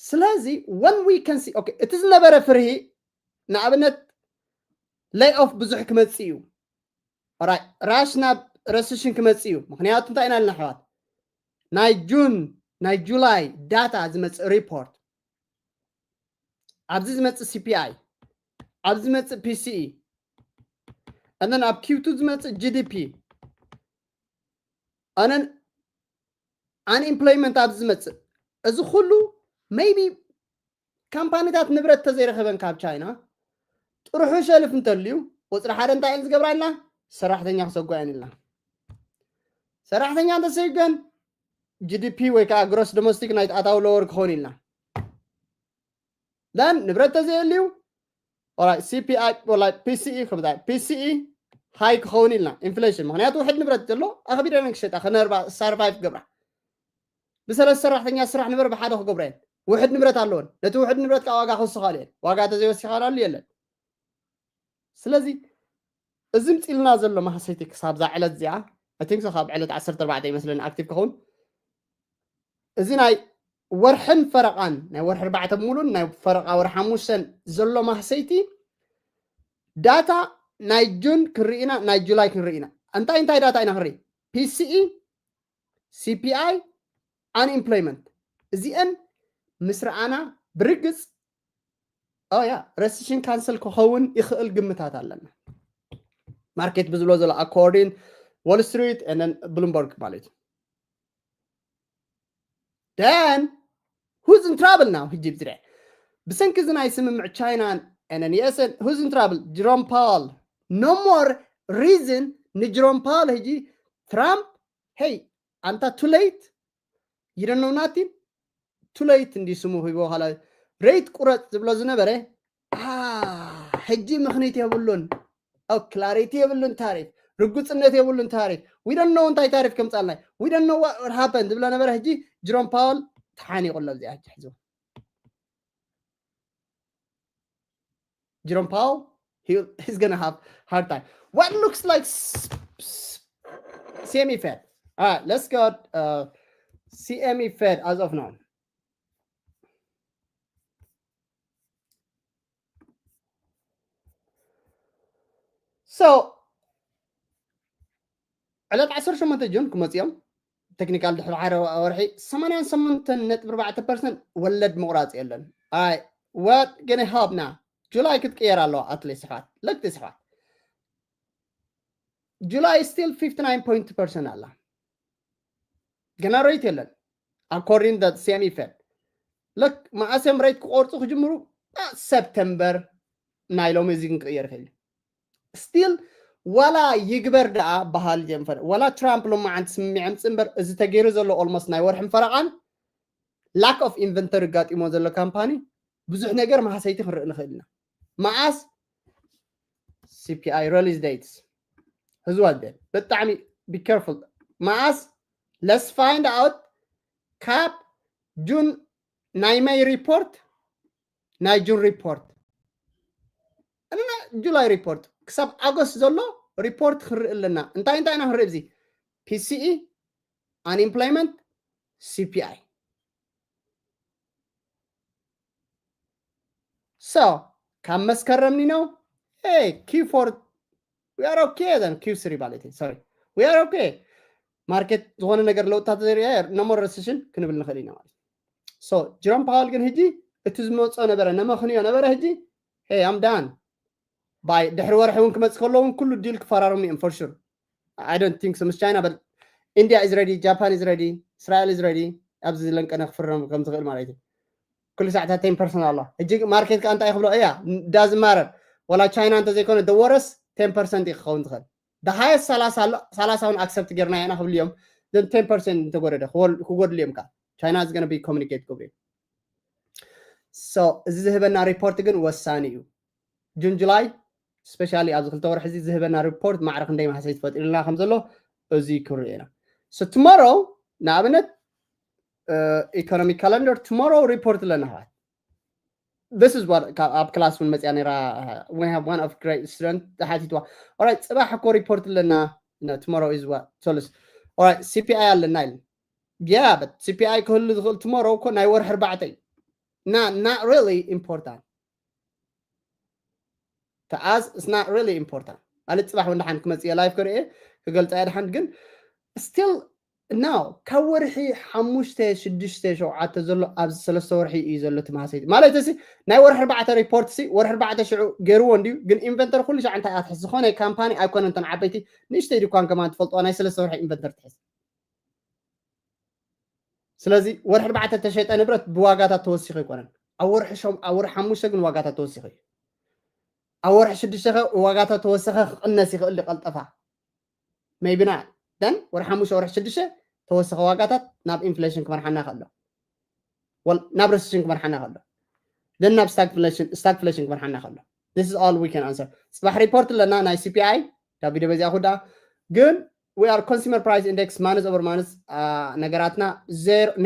ስለዚ when we can see okay እቲ ዝነበረ ፍርሂ ንኣብነት lay off ብዙሕ ክመፅእ እዩ ራሽ ናብ ረስሽን ክመፅእ እዩ ምክንያቱ እንታይ ኢና ልና ኣሕዋት ናይ ጁን ናይ ጁላይ ዳታ ዝመፅእ ሪፖርት ኣብዚ ዝመፅእ CPI ኣብዚ ዝመፅእ PCE and then ኣብ Q two ዝመፅእ GDP and then unemployment ኣብዚ ዝመፅእ እዚ ኩሉ maybe ካምፓኒታት ንብረት ተዘይረኸበን ካብ ቻይና ጥርሑ ሸልፍ እንተልዩ ቁፅሪ ሓደ እንታይ እየን ዝገብራልና ሰራሕተኛ ክሰጓ እየን ኢልና ሰራሕተኛ እንተሰይገን GDP ወይ ከዓ gross domestic ናይ ኣታዊ lower ክኸውን ኢልና then ንብረት ተዘየልዩ ኦራይ ሲፒኣይ ኦራይ ፒሲኢ ከምታ ፒሲኢ ሃይ ክኸውን ኢልና ኢንፍሌሽን ምክንያቱ ውሕድ ንብረት ዘሎ ኣኽቢረን ክሸጣ ከነርባ ሳርቫይቭ ክገብራ ብሰለስተ ሰራሕተኛ ስራሕ ንበር ብሓደ ክገብረን ውሕድ ንብረት ኣለወን ነቲ ውሕድ ንብረት ከዓ ዋጋ ክወስኻሉ እየን ዋጋ ተዘይወሲኻላሉ የለን ስለዚ እዚ ምፅልና ዘሎ ማህሰይቲ ክሳብ ዛ ዕለት እዚኣ I think so ካብ ዕለት ዓሰርተ ኣርባዕተ ይመስለኒ ኣክቲቭ ክኸውን እዚ ናይ ወርሕን ፈረቓን ናይ ወርሒ ኣርባዕተ ሙሉን ናይ ፈረቓ ወርሒ ሓሙሽተን ዘሎ ማህሰይቲ ዳታ ናይ ጁን ክንርኢና ናይ ጁላይ ክንርኢና እንታይ እንታይ ዳታ ኢና ክንርኢ ፒሲኢ ሲፒኣይ ኣንኤምፕሎይመንት እዚአን ምስ ረኣና ብርግፅ ያ ረሲሽን ካንሰል ክኸውን ይኽእል ግምታት ኣለና ማርኬት ብዝብሎ ዘሎ according Wall Street and Bloomberg ማለት እዩ then who's in trouble now ህጂ ብዝርያ ብሰንኪ እዚ ናይ ስምምዕ ቻይናን and U S who's in trouble Jerome Powell no more reason ንጅሮም ፓወል ህጂ ትራምፕ hey ኣንታ too late you don't know nothing too late እንዲ ስሙ ሂቦ ካላ ሬት ቁረጥ ዝብሎ ዝነበረ ሕጂ ምኽኒት የብሉን clarity የብሉን ታሪፍ ርጉፅነት የብሉን ታሪፍ we don't know እንታይ ታሪፍ ከምፃልና we don't know what happened ዝብሎ ነበረ ሕጂ ጅሮም ፓወል ተሓኒቑ ኣሎ እዚኣ ሕጂ ሕዚ Jerome Powell, he, he's gonna have hard time. What looks like CME Fed? All right, let's go. Uh, CME Fed as of now. So ዕለት ዓሰርተ ሸሞንተ ጁን ክመፅኦም ቴክኒካል ድሕሪ ሓደ ወርሒ ሰማንያን ሸሞንተን ነጥቢ ኣርባዕተ ፐርሰንት ወለድ ምቑራፅ የለን ኣይ what gonna help now ጁላይ ክትቅየር ኣለዋ ኣትሌት ስሕባት ለክቲ ስሕባት ጁላይ still fifty nine point two percent ኣላ ገና ሬት የለን according that CME Fed ለክ መኣሰም ሬት ክቆርፁ ክጅምሩ ሰፕተምበር ናይ ሎሚ እዚ ክንቅየር ይኽእል still ዋላ ይግበር ደኣ በሃል ጀንፈር ዋላ ትራምፕ ሎማዓንቲ ስምምዕ ምፅ እምበር እዚ ተገይሩ ዘሎ almost ናይ ወርሕን ፈረቓን lack of inventory ጋጢሞ ዘሎ ካምፓኒ ብዙሕ ነገር ማህሰይቲ ክንርኢ ንኽእል ኢና መዓስ CPI release dates ህዝዋ ደ ብጣዕሚ be careful መዓስ let's find out ካብ ጁን ናይ ማይ ሪፖርት ናይ ጁን ሪፖርት እና ጁላይ ሪፖርት ክሳብ ኣጎስት ዘሎ ሪፖርት ክንርኢ ኣለና እንታይ እንታይ ኢና ክንርኢ እዚ PCE unemployment CPI so ካብ መስከረም ኒኖ hey Q four we are okay then Q three ማለት እዩ sorry we are okay ማርኬት ዝኾነ ነገር ለውጥታት ዘሪያ no more recession ክንብል ንኽእል ኢና ማለት so ጅሮም ፓወል ግን ሕጂ እቲ ዝመፆ ነበረ ነመኽንዮ ነበረ ሕጂ hey I'm done by ድሕሪ ወርሒ እውን ክመፅእ ከሎ እውን ኩሉ ዲል ክፈራረሙ እዮም for sure I don't think so ምስ ቻይና but India is ready Japan is ready Israel is ready ኣብዚ ለንቀነ ክፍረም ከም ዝኽእል ማለት እዩ ኩሉ ሰዓታት ten percent ኣሎ ሕጂ ማርኬት ከዓ እንታይ ክብሎ እያ doesn't matter ወላ ቻይና እንተዘይኮነ the worst ten percent እዩ ክኸውን ትኽእል the highest ሰላሳ ኣሎ ሰላሳ እውን accept ጌርና ኢና ክብሉ እዮም then ten percent እንተጎደደ ክጎድሉ እዮም ከዓ ቻይና is gonna be communicate ክብሉ እዮም so እዚ ዝህበና ሪፖርት ግን ወሳኒ እዩ ጁን ጁላይ especially ኣብዚ ክልተ ወርሒ እዚ ዝህበና ሪፖርት ማዕረ ክንደይ ማህሰይቲ ፈጢሩልና ከም ዘሎ እዚ ክንሪኦ ኢና so tomorrow ንኣብነት economic calendar tomorrow report ኣለና ኣሕዋት this is what ኣብ class እውን መፅያ ነራ we have one of great student ተሓቲትዋ ኦራይ ፅባሕ እኮ ሪፖርት ኣለና tomorrow is what ሶሉስ ኦራይ CPI ኣለና ኢሉ yeah but CPI ክህሉ ዝኽእል tomorrow እኮ ናይ ወርሒ ኣርባዕተ እዩ not not really important to us it's not really important ማለት ፅባሕ ወንድሓን ክመፅእ ላይፍ ክርኢ ክገልፃ ድሓን ግን still now ካብ ወርሒ ሓሙሽተ ሽዱሽተ ሸውዓተ ዘሎ ኣብዚ ሰለስተ ወርሒ እዩ ዘሎ እቲ ማህሰይቲ ማለት እዚ ናይ ወርሒ ኣርባዕተ ሪፖርት ሲ ወርሒ ኣርባዕተ ሽዑ ገይርዎ እንድዩ ግን ኢንቨንተር ኩሉ ሻዕ እንታይ ኣትሕዝ ዝኾነ ካምፓኒ ኣይኮነ እንተን ዓበይቲ ንእሽተይ ድኳን ከማን ትፈልጥዋ ናይ ሰለስተ ወርሒ ኢንቨንተር ትሕዝ ስለዚ ወርሒ ኣርባዕተ ተሸጠ ንብረት ብዋጋታት ተወሲኹ ኣይኮነን ኣብ ወርሒ ሸም ኣብ ወርሒ ሓሙሽተ ግን ዋጋታት ተወሲኹ እዩ ኣብ ወርሒ ሽዱሽተ ከ ዋጋታት ተወሰኸ ክቕነስ ይኽእል ቀልጠፋ maybe not then ወርሒ ሓሙሽተ ወርሒ ሽዱሽተ ተወሰኸ ዋጋታት ናብ ኢንፍሌሽን ክመርሓና ከሎ ናብ ረሲሽን ክመርሓና ከሎ then ናብ stagflation stagflation ክመርሓና ከሎ this is all we can answer። ጽባሕ report ኣለና ናይ C P I ካብ ቪድዮ በዚኣ ኩዳ ግን we are consumer price index minus over minus ነገራትና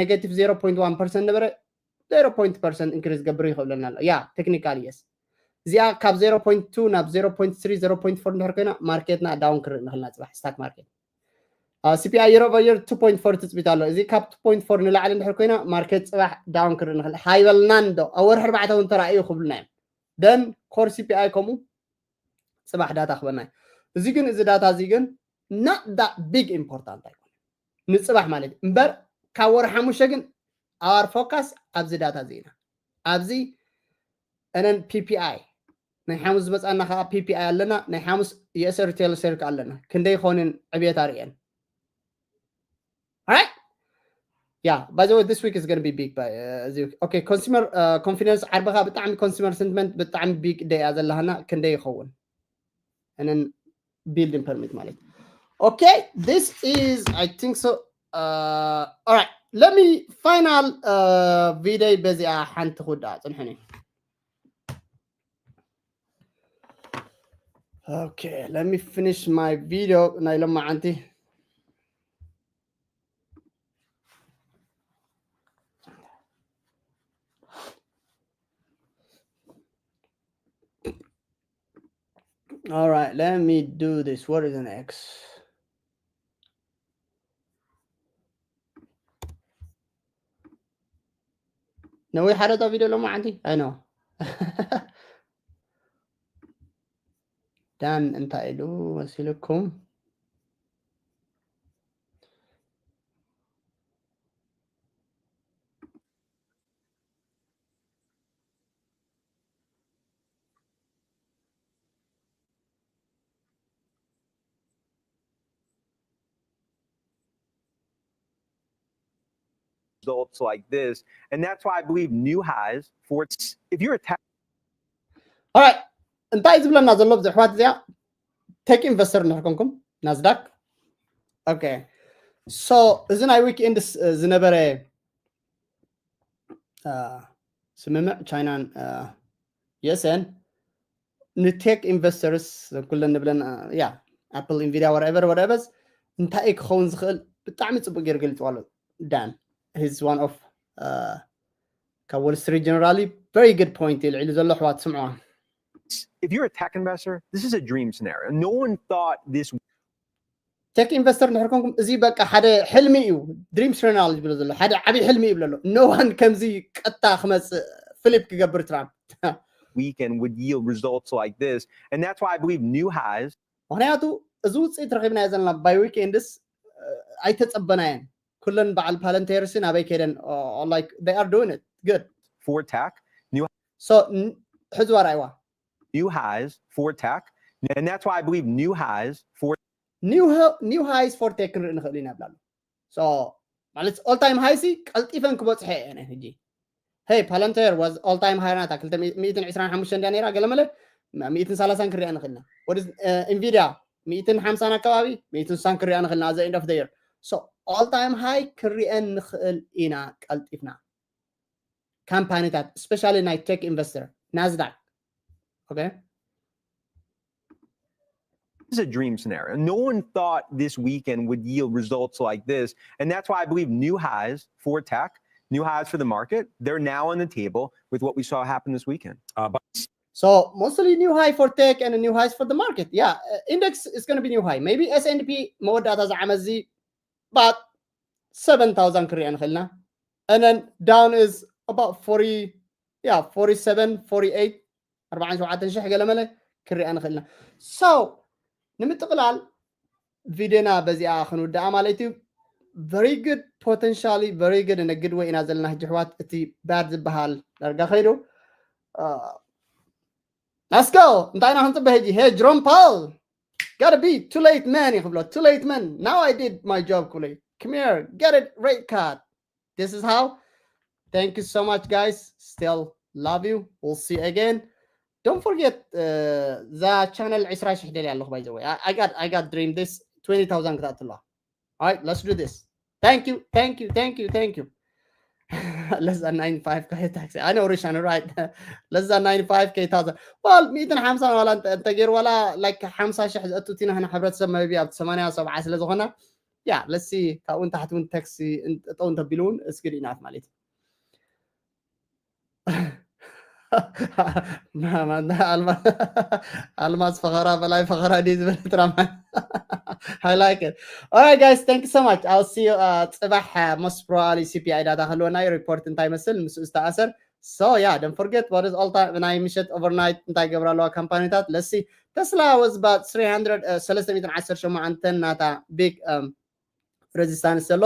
negative zero point one percent ነበረ zero point percent increase ገብር ይኽብለና ኣሎ። Yeah, technically yes። እዚኣ ካብ zero point two ናብ zero point three zero point four እንድሕር ኮይና ማርኬትና down ክርኢ ንኽልና ጽባሕ stock market። C P I year over year two point four ትጽቢት ኣሎ። እዚ ካብ two point four ንላዕሊ እንድሕር ኮይና ማርኬት ጽባሕ down ክርኢ ንኽእል ሃይበልናን ዶ ኣብ ወርሒ ኣርባዕተ እውን ተራእዩ ክብሉና እዮም። Then core C P I ከምኡ ጽባሕ ዳታ ክበና እዩ። እዚ ግን እዚ ዳታ እዚ ግን not that big important ኣይኮነ ንጽባሕ ማለት እዩ። እምበር ካብ ወርሒ ሓሙሽተ ግን our focus ኣብዚ ዳታ እዚ ኢና። ኣብዚ እነን P P I ናይ ሓሙስ ዝመጻና ከዓ P P I ኣለና። ናይ ሓሙስ U S retail sales ኣለና። ክንደይ ይኾንን ዕብየት ኣርእየን። Alright? Yeah, by the way, this week is going to be big. By, uh, okay, consumer uh, confidence ዓርቢ ከዓ ብጣዕሚ consumer sentiment ብጣዕሚ big day እያ ዘለሃና። ክንደይ ይኸውን? And then building permit ማለት okay, this is I think so. Uh, all right, let me final uh, video በዚኣ ሓንቲ ኩዳ ጽንሕኒ። Okay, let me finish my video ናይ ሎማዓንቲ። All right, let me do this. What is an X? ነዊሕ ሓረጣ ቪድዮ ሎማዓንቲ? I know. ዳን እንታይ ኢሉ መሲልኩም? Results like this. And that's why I believe new highs for if you're a tech All right. እንታይ ዝብለና ዘሎ ኣብዚ ኣሕዋት እዚኣ tech investor እንድሕር ኮንኩም ናስዳክ okay so እዚ ናይ weekend ዝነበረ ስምምዕ ቻይናን U S ን ን tech investors ኩለን ንብለን yeah Apple Nvidia whatever whatever እንታይ ክኸውን ዝኽእል ብጣዕሚ ጽቡቅ ገይሩ ገሊጽዋ ኣሎ። Dan he's one of ካብ Wall Street Journal very good point ኢሉ ዘሎ ኣሕዋት ስምዕዋ። If you're a tech investor, this is a dream scenario. No one thought this tech investor እንድሕር ኮንኩም እዚ በቃ ሓደ ሕልሚ እዩ። Dream scenario ዝብሎ ዘሎ ሓደ ዓብዪ ሕልሚ እዩ ብሎ ኣሎ። No one ከምዚ ቀጥታ ክመጽእ flip ክገብር ትራምፕ weekend would yield results like this. And that's why I believe new highs ምክንያቱ እዚ ውፅኢት ረኺብናዮ ዘለና by weekends ኣይተፀበናየን። ኩለን በዓል Palantir ሲ ናበይ ከይደን like they are doing it good for tech, new so ሕዝዋ ርኣይዋ new highs for tech. And that's why I believe new highs for new hi- new highs for tech ክንርኢ ንኽእል ኢና ብላሉ። So ማለት all time high ሲ ቀልጢፈን ክበፅሐ እየን ሕጂ። Hey, Palantir was all time high ናታ ክልተ ሚእትን ዕስራን ሓሙሽተን እንድያ ነይራ ገለመለ ሚእትን ሰላሳን ክንሪኣ ንኽእልና። What is Nvidia ሚእትን ሓምሳን ኣካባቢ ሚእትን ስሳን ክንሪኣ ንኽእልና at the end of the year. So all time high ክንሪአን ንኽእል ኢና ቀልጢፍና። ካምፓኒታት especially ናይ tech investor Nasdaq okay This is a dream scenario. No one thought this weekend would yield results like this. And that's why I believe new highs for tech, new highs for the market, they're now on the table with what we saw happen this weekend. Uh, but So mostly new high for tech and new highs for the market. Yeah, uh, index is going to be new high. Maybe S and P መወዳእታ ዝዓመት እዚ but seven thousand ክሪኦ ንኽእልና and then down is about forty yeah forty-seven forty-eight ኣርባዓን ሸውዓተን ሽሕ ገለመለ ክሪኣ ንኽእልና። So ንምጥቕላል ቪድዮና በዚኣ ክንውድኣ ማለት እዩ። Very good potentially very good in a good way ኢና ዘለና ሕጂ ኣሕዋት። እቲ bad ዝበሃል ዳርጋ ከይዱ። Let's go እንታይ ኢና ክንፅበ ሕጂ? Hey Jerome Powell gotta be too late man ይኽብሎ too late man now I did my job ኩለይ come here get it rate card this is how thank you so much guys still love you we'll see again don't forget እዛ ቻነል ዕስራ ሽሕ ደልያ ኣለኹ by the way I got I got dream this twenty thousand ክትኣትለዋ All right, let's do this. Thank you, thank you, thank you, thank you. ለዛ ናይን ፋይቭ ከ ታክሲ ኣነ ኦሪሻን ራይት ለዛ ናይን ፋይቭ ከ ታዘ ዋል ሚእትን ሓምሳን ዋላ እንተ- እንተገይሩ ዋላ ላይክ ሓምሳ ሽሕ ዘእቱ ቲና ህና ሕብረተሰብ መቢ ኣብ ሰማንያ ሰብዓ ስለ ዝኾና ያ ለሲ ካብኡ ንታሕቲ እውን ታክሲ ጠው እንተቢሉ እውን እስግድ ኢናት ማለት እዩ ማማ- ኣልማ- ኣልማዝ ፈኸራ በላይ ፈኸራ ድዩ ዝበለ ትራማ I like it. All right, guys, thank you so much. I'll see you uh, ፅባሕ uh, most probably C P I data ከልወና እዩ report እንታይ መስል ምስ ዝተኣሰር so yeah don't forget what is all time ናይ ምሸት overnight እንታይ ገብራ ኣለዋ ካምፓኒታት let's see Tesla was about three hundred uh, ሰለስተ ሚእትን ዓሰርተ ሸሞንተ ናታ big um, resistance ዘሎ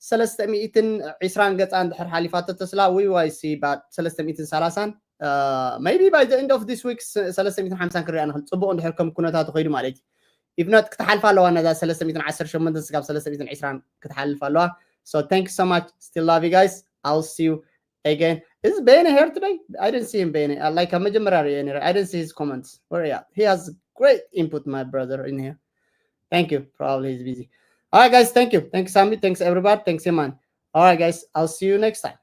ሰለስተ ሚእትን ዕስራን ገፃ እንድሕር ሓሊፋቶ ተስላ we will see about ሰለስተ ሚእትን ሰላሳን maybe by the end of this week ሰለስተ ሚእትን ሓምሳን ክሪኣ ንኽእል ፅቡቅ እንድሕር ከም ኩነታቱ ከይዱ ማለት እዩ if not ክትሓልፍ ኣለዋ ነዛ ሰለስተ ሚእትን ዓሰርተ ሸሞንተ ስጋብ ሰለስተ ሚእትን ዕስራን ክትሓልፍ ኣለዋ so thank you so much still love you guys I'll see you again is Bene here today I didn't see him Bene like ኣብ መጀመርያ ሪአ ነረ I didn't see his comments where yeah he has great input my brother in here thank you probably he's busy all right guys thank you thanks Sammy thanks everybody thanks Iman all right guys I'll see you next time